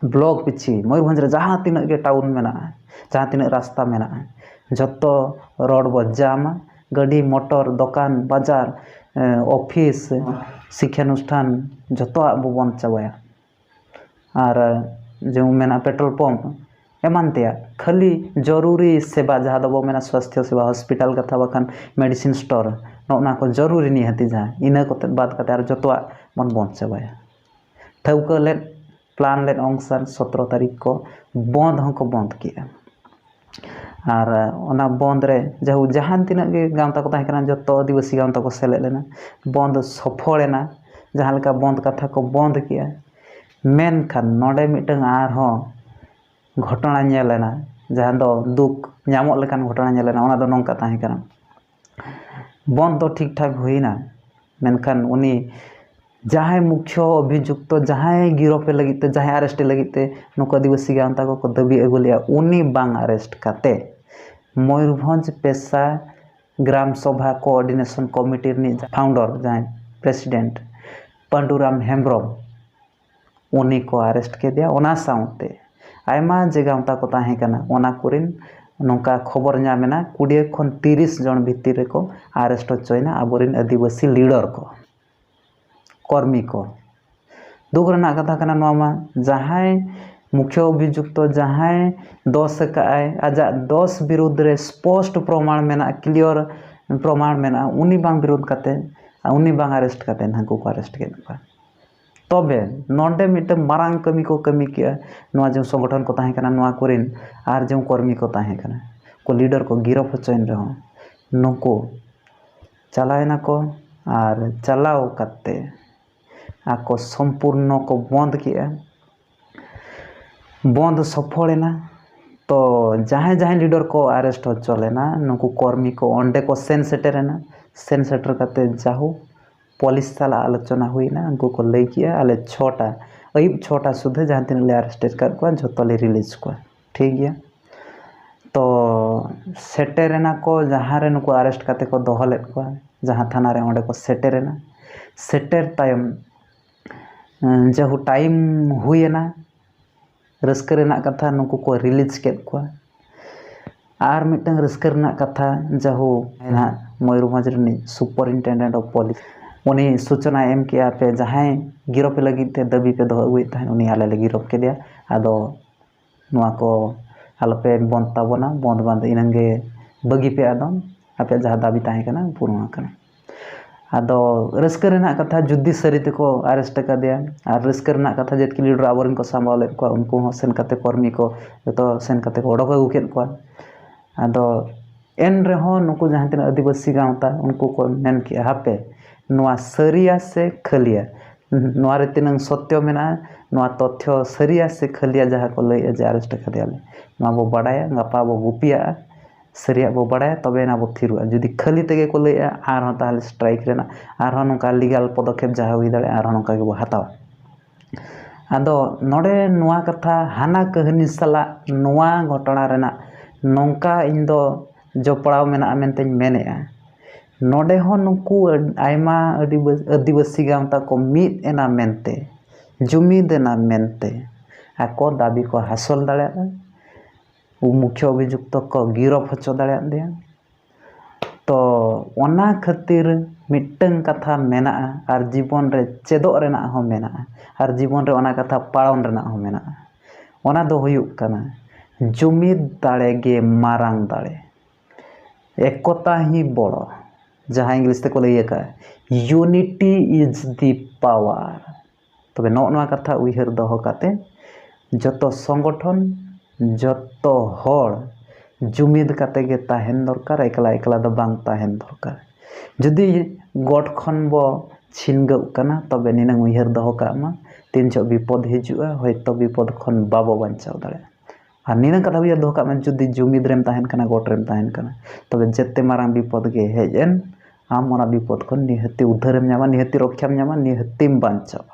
ᱵᱞᱚᱠ ᱯᱤᱪᱷᱤ ᱢᱚᱭᱩᱨᱵᱷᱚᱸᱡᱽ ᱨᱮ ᱡᱟᱦᱟᱸ ᱛᱤᱱᱟᱹᱜ ᱜᱮ ᱴᱟᱣᱩᱱ ᱢᱮᱱᱟᱜᱼᱟ, ᱡᱟᱦᱟᱸ ᱛᱤᱱᱟᱹᱜ ᱨᱟᱥᱛᱟ ᱢᱮᱱᱟᱜᱼᱟ, ᱡᱚᱛᱚ ᱨᱳᱰ ᱵᱚ ᱡᱟᱢᱟ, ᱜᱟᱹᱰᱤ ᱢᱚᱴᱚᱨ ᱫᱚᱠᱟᱱ ᱵᱟᱡᱟᱨ, ᱮᱸ, ᱚᱯᱷᱤᱥ, ᱥᱤᱠᱷᱟᱱᱩᱥᱴᱷᱟᱱ ᱡᱚᱛᱚᱣᱟᱜ ᱵᱚ ᱵᱚᱱᱫ ᱪᱟᱵᱟᱭᱟ᱾ ᱟᱨ ᱡᱮᱢᱚᱱ ᱢᱮᱱᱟᱜᱼᱟ ᱯᱮᱴᱨᱳᱞ ᱯᱟᱢᱯ ᱮᱢᱟᱱ ᱛᱮᱭᱟᱜ, ᱠᱷᱟᱹᱞᱤ ᱡᱚᱨᱩᱨᱤ ᱥᱮᱵᱟ ᱡᱟᱦᱟᱸ ᱫᱚᱵᱚ ᱢᱮᱱᱟ ᱥᱣᱟᱥᱛᱷᱚ ᱥᱮᱵᱟ, ᱦᱚᱥᱯᱤᱴᱟᱞ ᱠᱟᱛᱷᱟ ᱵᱟᱠᱷᱟᱱ ᱢᱮᱰᱤᱥᱤᱱ ᱥᱴᱳᱨ, ᱱᱚᱜᱼᱚ ᱱᱚᱣᱟ ᱠᱚ ᱡᱚᱨᱩᱨᱤ ᱱᱤᱦᱟᱹᱛᱤ ᱡᱟᱦᱟᱸ, ᱤᱱᱟᱹ ᱠᱚᱛᱮ ᱵᱟᱫ ᱠᱟᱛᱮ ᱟᱨ ᱡᱚᱛᱚᱣᱟᱜ ᱵᱚᱱ ᱵᱚᱱᱫ ᱪᱟᱵᱟᱭᱟ᱾ ᱴᱷᱟᱹᱣᱠᱟᱹ ᱞᱮᱫ, ᱯᱞᱟᱱ ᱞᱮᱫ ᱚᱱᱩᱥᱟᱨ ᱥᱚᱛᱨᱚ ᱛᱟᱹᱨᱤᱠᱷ ᱠᱚ ᱵᱚᱱᱫ ᱦᱚᱸᱠᱚ ᱵᱚᱱᱫ ᱠᱮᱜᱼᱟ᱾ ᱟᱨ ᱚᱱᱟ ᱵᱚᱱᱫ ᱨᱮ ᱡᱟᱦᱩ ᱡᱟᱦᱟᱸ ᱛᱤᱱᱟᱹᱜ ᱜᱮ ᱜᱟᱶᱛᱟ ᱠᱚ ᱛᱟᱦᱮᱸ ᱠᱟᱱᱟ, ᱡᱚᱛᱚ ᱟᱹᱫᱤᱵᱟᱹᱥᱤ ᱜᱟᱶᱛᱟ ᱠᱚ ᱥᱮᱞᱮᱫ ᱞᱮᱱᱟ᱾ ᱵᱚᱱᱫ ᱥᱚᱯᱷᱚᱞ ᱮᱱᱟ, ᱡᱟᱦᱟᱸ ᱞᱮᱠᱟ ᱵᱚᱱᱫ ᱠᱟᱛᱷᱟ ᱠᱚ ᱵᱚᱱᱫ ᱠᱮᱜᱼᱟ᱾ ᱢᱮᱱᱠᱷᱟᱱ ᱱᱚᱰᱮ ᱢᱤᱫᱴᱟᱝ ᱟᱨᱦᱚᱸ ᱜᱷᱚᱴᱚᱱᱟ ᱧᱮᱞ ᱮᱱᱟ, ᱡᱟᱦᱟᱸ ᱫᱚ ᱫᱩᱠ ᱧᱟᱢᱚᱜ ᱞᱮᱠᱟᱱ ᱜᱷᱚᱴᱚᱱᱟ ᱧᱮᱞ ᱮᱱᱟ᱾ ᱚᱱᱟ ᱫᱚ ᱱᱚᱝᱠᱟ ᱛᱟᱦᱮᱸ ᱠᱟᱱᱟ, ᱵᱚᱱᱫ ᱫᱚ ᱴᱷᱤᱠ ᱴᱷᱟᱠ ᱦᱩᱭᱱᱟ, ᱢᱮᱱᱠᱷᱟᱱ ᱩᱱᱤ ᱡᱟᱦᱟᱸᱭ ᱢᱩᱠᱷᱭᱚ ᱚᱵᱷᱤᱡᱩᱠᱛᱚ, ᱡᱟᱦᱟᱸᱭ ᱜᱤᱨᱚᱯᱮ ᱞᱟᱹᱜᱤᱫ ᱛᱮ, ᱡᱟᱦᱟᱸᱭ ᱟᱨᱮᱥᱴᱮ ᱞᱟᱹᱜᱤᱫ ᱛᱮ ᱱᱩᱠᱩ ᱟᱹᱫᱤᱵᱟᱹᱥᱤ ᱜᱟᱶᱛᱟ ᱠᱚᱠᱚ ᱫᱟᱹᱵᱤ ᱟᱹᱜᱩ ᱞᱮᱜᱼᱟ, ᱩᱱᱤ ᱵᱟᱝ ᱟᱨᱮᱥᱴ ᱠᱟᱛᱮ ᱢᱚᱭᱩᱨᱵᱷᱚᱸᱡᱽ ᱯᱮᱥᱟ ᱜᱨᱟᱢ ᱥᱚᱵᱷᱟ ᱠᱳᱚᱨᱰᱤᱱᱮᱥᱚᱱ ᱠᱚᱢᱤᱴᱤ ᱨᱤᱱᱤᱡ ᱯᱷᱟᱣᱩᱱᱰᱟᱨ, ᱡᱟᱦᱟᱸᱭ ᱯᱨᱮᱥᱤᱰᱮᱱᱴ ᱯᱟᱱᱰᱩᱨᱟᱢ ᱦᱮᱢᱵᱨᱚᱢ, ᱩᱱᱤ ᱠᱚ ᱟᱨᱮᱥᱴ ᱠᱮᱫᱮᱭᱟ᱾ ᱚᱱᱟ ᱥᱟᱶᱛᱮ ᱟᱭᱢᱟ ᱡᱮ ᱜᱟᱶᱛᱟ ᱠᱚ ᱛᱟᱦᱮᱸ ᱠᱟᱱᱟ, ᱚᱱᱟ ᱠᱚᱨᱮᱱ ᱱᱚᱝᱠᱟ ᱠᱷᱚᱵᱚᱨ ᱧᱟᱢ ᱮᱱᱟ, ᱠᱩᱲᱤ ᱠᱷᱚᱱ ᱛᱤᱨᱤᱥ ᱡᱚᱱ ᱵᱷᱤᱛᱤᱨ ᱨᱮᱠᱚ ᱟᱨᱮᱥᱴ ᱦᱚᱪᱚᱭᱮᱱᱟ ᱟᱵᱚᱨᱮᱱ ᱟᱹᱫᱤᱵᱟᱹᱥᱤ ᱞᱤᱰᱟᱨ ᱠᱚ, ᱠᱚᱨᱢᱤ ᱠᱚ᱾ ᱫᱩᱠ ᱨᱮᱱᱟᱜ ᱠᱟᱛᱷᱟ ᱠᱟᱱᱟ ᱱᱚᱣᱟ ᱢᱟ, ᱡᱟᱦᱟᱸᱭ ᱢᱩᱠᱷᱭᱟᱹ ᱚᱵᱷᱤᱡᱩᱠᱛᱚ, ᱡᱟᱦᱟᱸᱭ ᱫᱳᱥ ᱟᱠᱟᱫᱼᱟᱭ, ᱟᱡᱟᱜ ᱫᱳᱥ ᱵᱤᱨᱩᱫᱽ ᱨᱮ ᱥᱯᱚᱥᱴ ᱯᱨᱚᱢᱟᱬ ᱢᱮᱱᱟᱜᱼᱟ, ᱠᱞᱤᱭᱟᱨ ᱯᱨᱚᱢᱟᱬ ᱢᱮᱱᱟᱜᱼᱟ, ᱩᱱᱤ ᱵᱟᱝ ᱵᱤᱨᱳᱫᱷ ᱠᱟᱛᱮ, ᱩᱱᱤ ᱵᱟᱝ ᱟᱨᱮᱥᱴ ᱠᱟᱛᱮ ᱦᱟᱹᱱᱠᱩ ᱠᱚ ᱟᱨᱮᱥᱴ ᱠᱮᱫ ᱠᱚᱣᱟ᱾ ᱛᱚᱵᱮ ᱱᱚᱰᱮ ᱢᱤᱫᱴᱟᱝ ᱢᱟᱨᱟᱝ ᱠᱟᱹᱢᱤ ᱠᱚ ᱠᱟᱹᱢᱤ ᱠᱮᱜᱼᱟ᱾ ᱱᱚᱣᱟ ᱡᱮ ᱥᱚᱝᱜᱚᱴᱷᱚᱱ ᱠᱚ ᱛᱟᱦᱮᱸ ᱠᱟᱱᱟ, ᱱᱚᱣᱟ ᱠᱚᱨᱮᱱ ᱟᱨ ᱡᱮ ᱠᱚᱨᱢᱤ ᱠᱚ ᱛᱟᱦᱮᱸ ᱠᱟᱱᱟ, ᱠᱚ ᱞᱤᱰᱟᱨ ᱠᱚ ᱜᱤᱨᱚᱯ ᱦᱚᱪᱚᱭᱮᱱ ᱨᱮᱦᱚᱸ, ᱱᱩᱠᱩ ᱪᱟᱞᱟᱣᱮᱱᱟ ᱠᱚ ᱟᱨ ᱪᱟᱞᱟᱣ ᱠᱟᱛᱮ ᱟᱠᱚ ᱥᱚᱢᱯᱩᱨᱱᱚ ᱠᱚ ᱵᱚᱸᱫᱽ ᱠᱮᱜᱼᱟ᱾ ᱵᱚᱸᱫᱽ ᱥᱚᱯᱷᱚᱞ ᱮᱱᱟ᱾ ᱛᱚ ᱡᱟᱦᱟᱸᱭ ᱡᱟᱦᱟᱸᱭ ᱞᱤᱰᱟᱨ ᱠᱚ ᱟᱨᱮᱥᱴ ᱦᱚᱪᱚ ᱞᱮᱱᱟ, ᱱᱩᱠᱩ ᱠᱚᱨᱢᱤ ᱠᱚ ᱚᱸᱰᱮ ᱠᱚ ᱥᱮᱱ ᱥᱮᱴᱮᱨ ᱮᱱᱟ᱾ ᱥᱮᱱ ᱥᱮᱴᱮᱨ ᱠᱟᱛᱮ ᱡᱟᱦᱳ ᱯᱩᱞᱤᱥ ᱥᱟᱞᱟᱜ ᱟᱞᱳᱪᱚᱱᱟ ᱦᱩᱭᱱᱟ᱾ ᱩᱱᱠᱩ ᱠᱚ ᱞᱟᱹᱭ ᱠᱮᱜᱼᱟ, ᱟᱞᱮ ᱪᱷᱚᱴᱟ, ᱟᱹᱭᱩᱵ ᱪᱷᱚᱴᱟ ᱥᱩᱫᱷᱟᱹ ᱡᱟᱦᱟᱸ ᱛᱤᱱᱟᱹᱜ ᱞᱮ ᱟᱨᱮᱥᱴ ᱟᱠᱟᱫ ᱠᱚᱣᱟ, ᱡᱷᱚᱛᱚ ᱞᱮ ᱨᱤᱞᱤᱡᱽ ᱠᱚᱣᱟ᱾ ᱴᱷᱤᱠ ᱜᱮᱭᱟ᱾ ᱛᱚ ᱥᱮᱴᱮᱨ ᱮᱱᱟ ᱠᱚ ᱡᱟᱦᱟᱸ ᱨᱮ ᱱᱩᱠᱩ ᱟᱨᱮᱥᱴ ᱠᱟᱛᱮ ᱠᱚ ᱫᱚᱦᱚ ᱞᱮᱫ ᱠᱚᱣᱟ, ᱡᱟᱦᱟᱸ ᱛᱷᱟᱱᱟ ᱨᱮ, ᱚᱸᱰᱮ ᱠᱚ ᱥᱮᱴᱮᱨ ᱮᱱᱟ᱾ ᱥᱮᱴᱮᱨ ᱛᱟᱭᱚᱢ, ᱮᱸ, ᱡᱟᱦᱳ ᱴᱟᱭᱤᱢ ᱦᱩᱭᱮᱱᱟ, ᱨᱟᱹᱥᱠᱟᱹ ᱨᱮᱱᱟᱜ ᱠᱟᱛᱷᱟ, ᱱᱩᱠᱩ ᱠᱚ ᱨᱤᱞᱤᱡᱽ ᱠᱮᱫ ᱠᱚᱣᱟ᱾ ᱟᱨ ᱢᱤᱫᱴᱟᱝ ᱨᱟᱹᱥᱠᱟᱹ ᱨᱮᱱᱟᱜ ᱠᱟᱛᱷᱟ, ᱡᱟᱦᱳ ᱱᱟᱦᱟᱜ ᱢᱚᱭᱩᱨᱵᱷᱚᱸᱡᱽ ᱨᱤᱱᱤᱡ ᱥᱩᱯᱟᱨᱤᱱᱴᱮᱱᱰᱮᱱᱴ ᱚᱯᱷ ᱯᱩᱞᱤᱥ, ᱩᱱᱤ ᱥᱩᱪᱚᱱᱟᱭ ᱮᱢ ᱠᱮᱜᱼᱟ, ᱟᱯᱮ ᱡᱟᱦᱟᱸᱭ ᱜᱤᱨᱚᱯᱤ ᱞᱟᱹᱜᱤᱫ ᱛᱮ ᱫᱟᱹᱵᱤ ᱯᱮ ᱫᱚᱦᱚ ᱟᱹᱜᱩᱭᱮᱫ ᱛᱟᱦᱮᱸᱫ, ᱩᱱᱤ ᱟᱞᱮ ᱞᱮ ᱜᱤᱨᱚᱯ ᱠᱮᱫᱮᱭᱟ᱾ ᱟᱫᱚ ᱱᱚᱣᱟ ᱠᱚ ᱟᱞᱚᱯᱮ ᱵᱚᱸᱫᱽ ᱛᱟᱵᱚᱱᱟ, ᱵᱚᱸᱫᱽ ᱵᱟᱸᱫᱽ ᱤᱱᱟᱹᱝ ᱜᱮ ᱵᱟᱹᱜᱤ ᱯᱮ, ᱟᱫᱚ ᱟᱯᱮᱭᱟᱜ ᱡᱟᱦᱟᱸ ᱫᱟᱹᱵᱤ ᱛᱟᱦᱮᱸ ᱠᱟᱱᱟ ᱯᱩᱨᱩᱱ ᱟᱠᱟᱱᱟ᱾ ᱟᱫᱚ ᱨᱟᱹᱥᱠᱟᱹ ᱨᱮᱱᱟᱜ ᱠᱟᱛᱷᱟ, ᱡᱩᱫᱤ ᱥᱟᱹᱨᱤ ᱛᱮᱠᱚ ᱟᱨᱮᱥᱴ ᱟᱠᱟᱫᱮᱭᱟ, ᱟᱨ ᱨᱟᱹᱥᱠᱟᱹ ᱨᱮᱱᱟᱜ ᱠᱟᱛᱷᱟ, ᱡᱮᱛᱠᱤ ᱞᱤᱰᱟᱨ ᱟᱵᱚᱨᱮᱱ ᱠᱚ ᱥᱟᱢᱵᱟᱣ ᱞᱮᱫ ᱠᱚᱣᱟ, ᱩᱱᱠᱩ ᱦᱚᱸ ᱥᱮᱱ ᱠᱟᱛᱮ, ᱠᱚᱨᱢᱤ ᱠᱚ ᱡᱚᱛᱚ ᱥᱮᱱ ᱠᱟᱛᱮ ᱠᱚ ᱚᱰᱚᱠ ᱟᱹᱜᱩ ᱠᱮᱫ ᱠᱚᱣᱟ᱾ ᱟᱫᱚ ᱮᱱ ᱨᱮᱦᱚᱸ ᱱᱩᱠᱩ ᱡᱟᱦᱟᱸ ᱛᱤᱱᱟᱹᱜ ᱟᱹᱫᱤᱵᱟᱹᱥᱤ ᱜᱟᱶᱛᱟ, ᱩᱱᱠᱩ ᱠᱚ ᱢᱮᱱ ᱠᱮᱜᱼᱟ, ᱦᱟᱯᱮ, ᱱᱚᱣᱟ ᱥᱟᱹᱨᱤᱭᱟ ᱥᱮ ᱠᱷᱟᱹᱞᱤᱭᱟ? ᱱᱚᱣᱟ ᱨᱮ ᱛᱤᱱᱟᱹᱝ ᱥᱚᱛᱭᱚ ᱢᱮᱱᱟᱜᱼᱟ, ᱱᱚᱣᱟ ᱛᱚᱛᱷᱭᱚ ᱥᱟᱹᱨᱤᱭᱟ ᱥᱮ ᱠᱷᱟᱹᱞᱤᱭᱟ, ᱡᱟᱦᱟᱸ ᱠᱚ ᱞᱟᱹᱭᱮᱫᱼᱟ ᱡᱮ ᱟᱨᱮᱥᱴ ᱟᱠᱟᱫᱮᱭᱟᱞᱮ, ᱱᱚᱣᱟ ᱵᱚ ᱵᱟᱰᱟᱭᱟ, ᱜᱟᱯᱟ ᱵᱚ ᱜᱩᱯᱤᱭᱟᱜᱼᱟ, ᱥᱟᱹᱨᱤᱭᱟᱜ ᱵᱚ ᱵᱟᱰᱟᱭᱟ, ᱛᱚᱵᱮ ᱮᱱᱟ ᱵᱚ ᱛᱷᱤᱨᱚᱜᱼᱟ᱾ ᱡᱩᱫᱤ ᱠᱷᱟᱹᱞᱤ ᱛᱮᱜᱮ ᱠᱚ ᱞᱟᱹᱭᱮᱫᱼᱟ, ᱟᱨᱦᱚᱸ ᱛᱟᱦᱚᱞᱮ ᱥᱴᱨᱟᱭᱤᱠ ᱨᱮᱱᱟᱜ ᱟᱨᱦᱚᱸ ᱱᱚᱝᱠᱟ ᱞᱤᱜᱟᱞ ᱯᱚᱫᱚᱠᱷᱮᱯ ᱡᱟᱦᱟᱸ ᱦᱩᱭ ᱫᱟᱲᱮᱭᱟᱜᱼᱟ, ᱟᱨᱦᱚᱸ ᱱᱚᱝᱠᱟ ᱜᱮᱵᱚ ᱦᱟᱛᱟᱣᱟ᱾ ᱟᱫᱚ ᱱᱚᱰᱮ ᱱᱚᱣᱟ ᱠᱟᱛᱷᱟ, ᱦᱟᱱᱟ ᱠᱟᱹᱦᱱᱤ ᱥᱟᱞᱟᱜ ᱱᱚᱣᱟ ᱜᱷᱚᱴᱚᱱᱟ ᱨᱮᱱᱟᱜ ᱱᱚᱝᱠᱟ ᱤᱧ ᱫᱚ ᱡᱚᱯᱲᱟᱣ ᱢᱮᱱᱟᱜᱼᱟ ᱢᱮᱱᱛᱮᱧ ᱢᱮᱱᱮᱫᱼᱟ᱾ ᱱᱚᱰᱮ ᱦᱚᱸ ᱱᱩᱠᱩ ᱟᱹᱰ-, ᱟᱭᱢᱟ ᱟᱹᱰᱤ ᱵᱟᱹ-, ᱟᱹᱫᱤᱵᱟᱹᱥᱤ ᱜᱟᱶᱛᱟ ᱠᱚ ᱢᱤᱫ ᱮᱱᱟ ᱢᱮᱱᱛᱮ, ᱡᱩᱢᱤᱫ ᱮᱱᱟ ᱢᱮᱱᱛᱮ ᱟᱠᱚ ᱫᱟᱹᱵᱤ ᱠᱚ ᱦᱟᱥᱚᱞ ᱫᱟᱲᱮᱭᱟᱜᱼᱟ᱾ ᱢᱩᱠᱷᱭᱟᱹ ᱚᱵᱷᱤᱡᱩᱠᱛᱚ ᱠᱚ ᱜᱤᱨᱚᱯ ᱦᱚᱪᱚ ᱫᱟᱲᱮᱭᱟᱜ ᱫᱮᱭᱟ᱾ ᱛᱚ ᱚᱱᱟ ᱠᱷᱟᱹᱛᱤᱨ ᱢᱤᱫᱴᱟᱝ ᱠᱟᱛᱷᱟ ᱢᱮᱱᱟᱜᱼᱟ ᱟᱨ ᱡᱤᱵᱚᱱ ᱨᱮ ᱪᱮᱫᱚᱜ ᱨᱮᱱᱟᱜ ᱦᱚᱸ ᱢᱮᱱᱟᱜᱼᱟ ᱟᱨ ᱡᱤᱵᱚᱱ ᱨᱮ ᱚᱱᱟ ᱠᱟᱛᱷᱟ ᱯᱟᱞᱚᱱ ᱨᱮᱱᱟᱜ ᱦᱚᱸ ᱢᱮᱱᱟᱜᱼᱟ᱾ ᱚᱱᱟ ᱫᱚ ᱦᱩᱭᱩᱜ ᱠᱟᱱᱟ ᱡᱩᱢᱤᱫ ᱫᱟᱲᱮ ᱜᱮ ᱢᱟᱨᱟᱝ ᱫᱟᱲᱮ᱾ ᱮᱠᱚᱛᱟ ᱦᱤ ᱵᱚᱲᱚ, ᱡᱟᱦᱟᱸ ᱤᱝᱞᱤᱥ ᱛᱮᱠᱚ ᱞᱟᱹᱭ ᱟᱠᱟᱫᱼᱟ, unity is the power᱾ ᱛᱚᱵᱮ ᱱᱚᱜᱼᱚ ᱱᱚᱣᱟ ᱠᱟᱛᱷᱟ ᱩᱭᱦᱟᱹᱨ ᱫᱚᱦᱚ ᱠᱟᱛᱮ ᱡᱚᱛᱚ ᱥᱚᱝᱜᱚᱴᱷᱚᱱ, ᱡᱚᱛᱚ ᱦᱚᱲ ᱡᱩᱢᱤᱫ ᱠᱟᱛᱮ ᱜᱮ ᱛᱟᱦᱮᱱ ᱫᱚᱨᱠᱟᱨ, ᱮᱠᱞᱟ ᱮᱠᱞᱟ ᱫᱚ ᱵᱟᱝ ᱛᱟᱦᱮᱱ ᱫᱚᱨᱠᱟᱨ᱾ ᱡᱩᱫᱤ ᱜᱚᱴ ᱠᱷᱚᱱ ᱵᱚ ᱪᱷᱤᱱᱜᱟᱹᱜ ᱠᱟᱱᱟ, ᱛᱚᱵᱮ ᱱᱤᱱᱟᱹᱝ ᱩᱭᱦᱟᱹᱨ ᱫᱚᱦᱚ ᱠᱟᱜ ᱢᱟ, ᱛᱤᱱ ᱡᱚᱦᱚᱜ ᱵᱤᱯᱚᱫ ᱦᱤᱡᱩᱜᱼᱟ, ᱦᱚᱭᱛᱚ ᱵᱤᱯᱚᱫ ᱠᱷᱚᱱ ᱵᱟᱵᱚ ᱵᱟᱧᱪᱟᱣ ᱫᱟᱲᱮᱭᱟᱜᱼᱟ᱾ ᱟᱨ ᱱᱤᱱᱟᱹᱝ ᱠᱟᱛᱷᱟ ᱩᱭᱦᱟᱹᱨ ᱫᱚᱦᱚ ᱠᱟᱜ ᱢᱮ, ᱡᱩᱫᱤ ᱡᱩᱢᱤᱫ ᱨᱮᱢ ᱛᱟᱦᱮᱱ ᱠᱟᱱᱟ, ᱜᱚᱴ ᱨᱮᱢ ᱛᱟᱦᱮᱱ ᱠᱟᱱᱟ, ᱛᱚᱵᱮ ᱡᱮᱛᱮ ᱢᱟᱨᱟᱝ ᱵᱤᱯᱚᱫ ᱜᱮ ᱦᱮᱡ ᱮᱱ, ᱟᱢ ᱚᱱᱟ ᱵᱤᱯᱚᱫ ᱠᱷᱚᱱ ᱱᱤᱦᱟᱹᱛᱤ ᱩᱫᱷᱟᱹᱨᱮᱢ ᱧᱟᱢᱟ, ᱱᱤᱦᱟᱹᱛᱤ ᱨᱚᱠᱷᱟᱢ ᱧᱟᱢᱟ, ᱱᱤᱦᱟᱹᱛᱤᱢ ᱵᱟᱧᱪᱟᱣᱟ᱾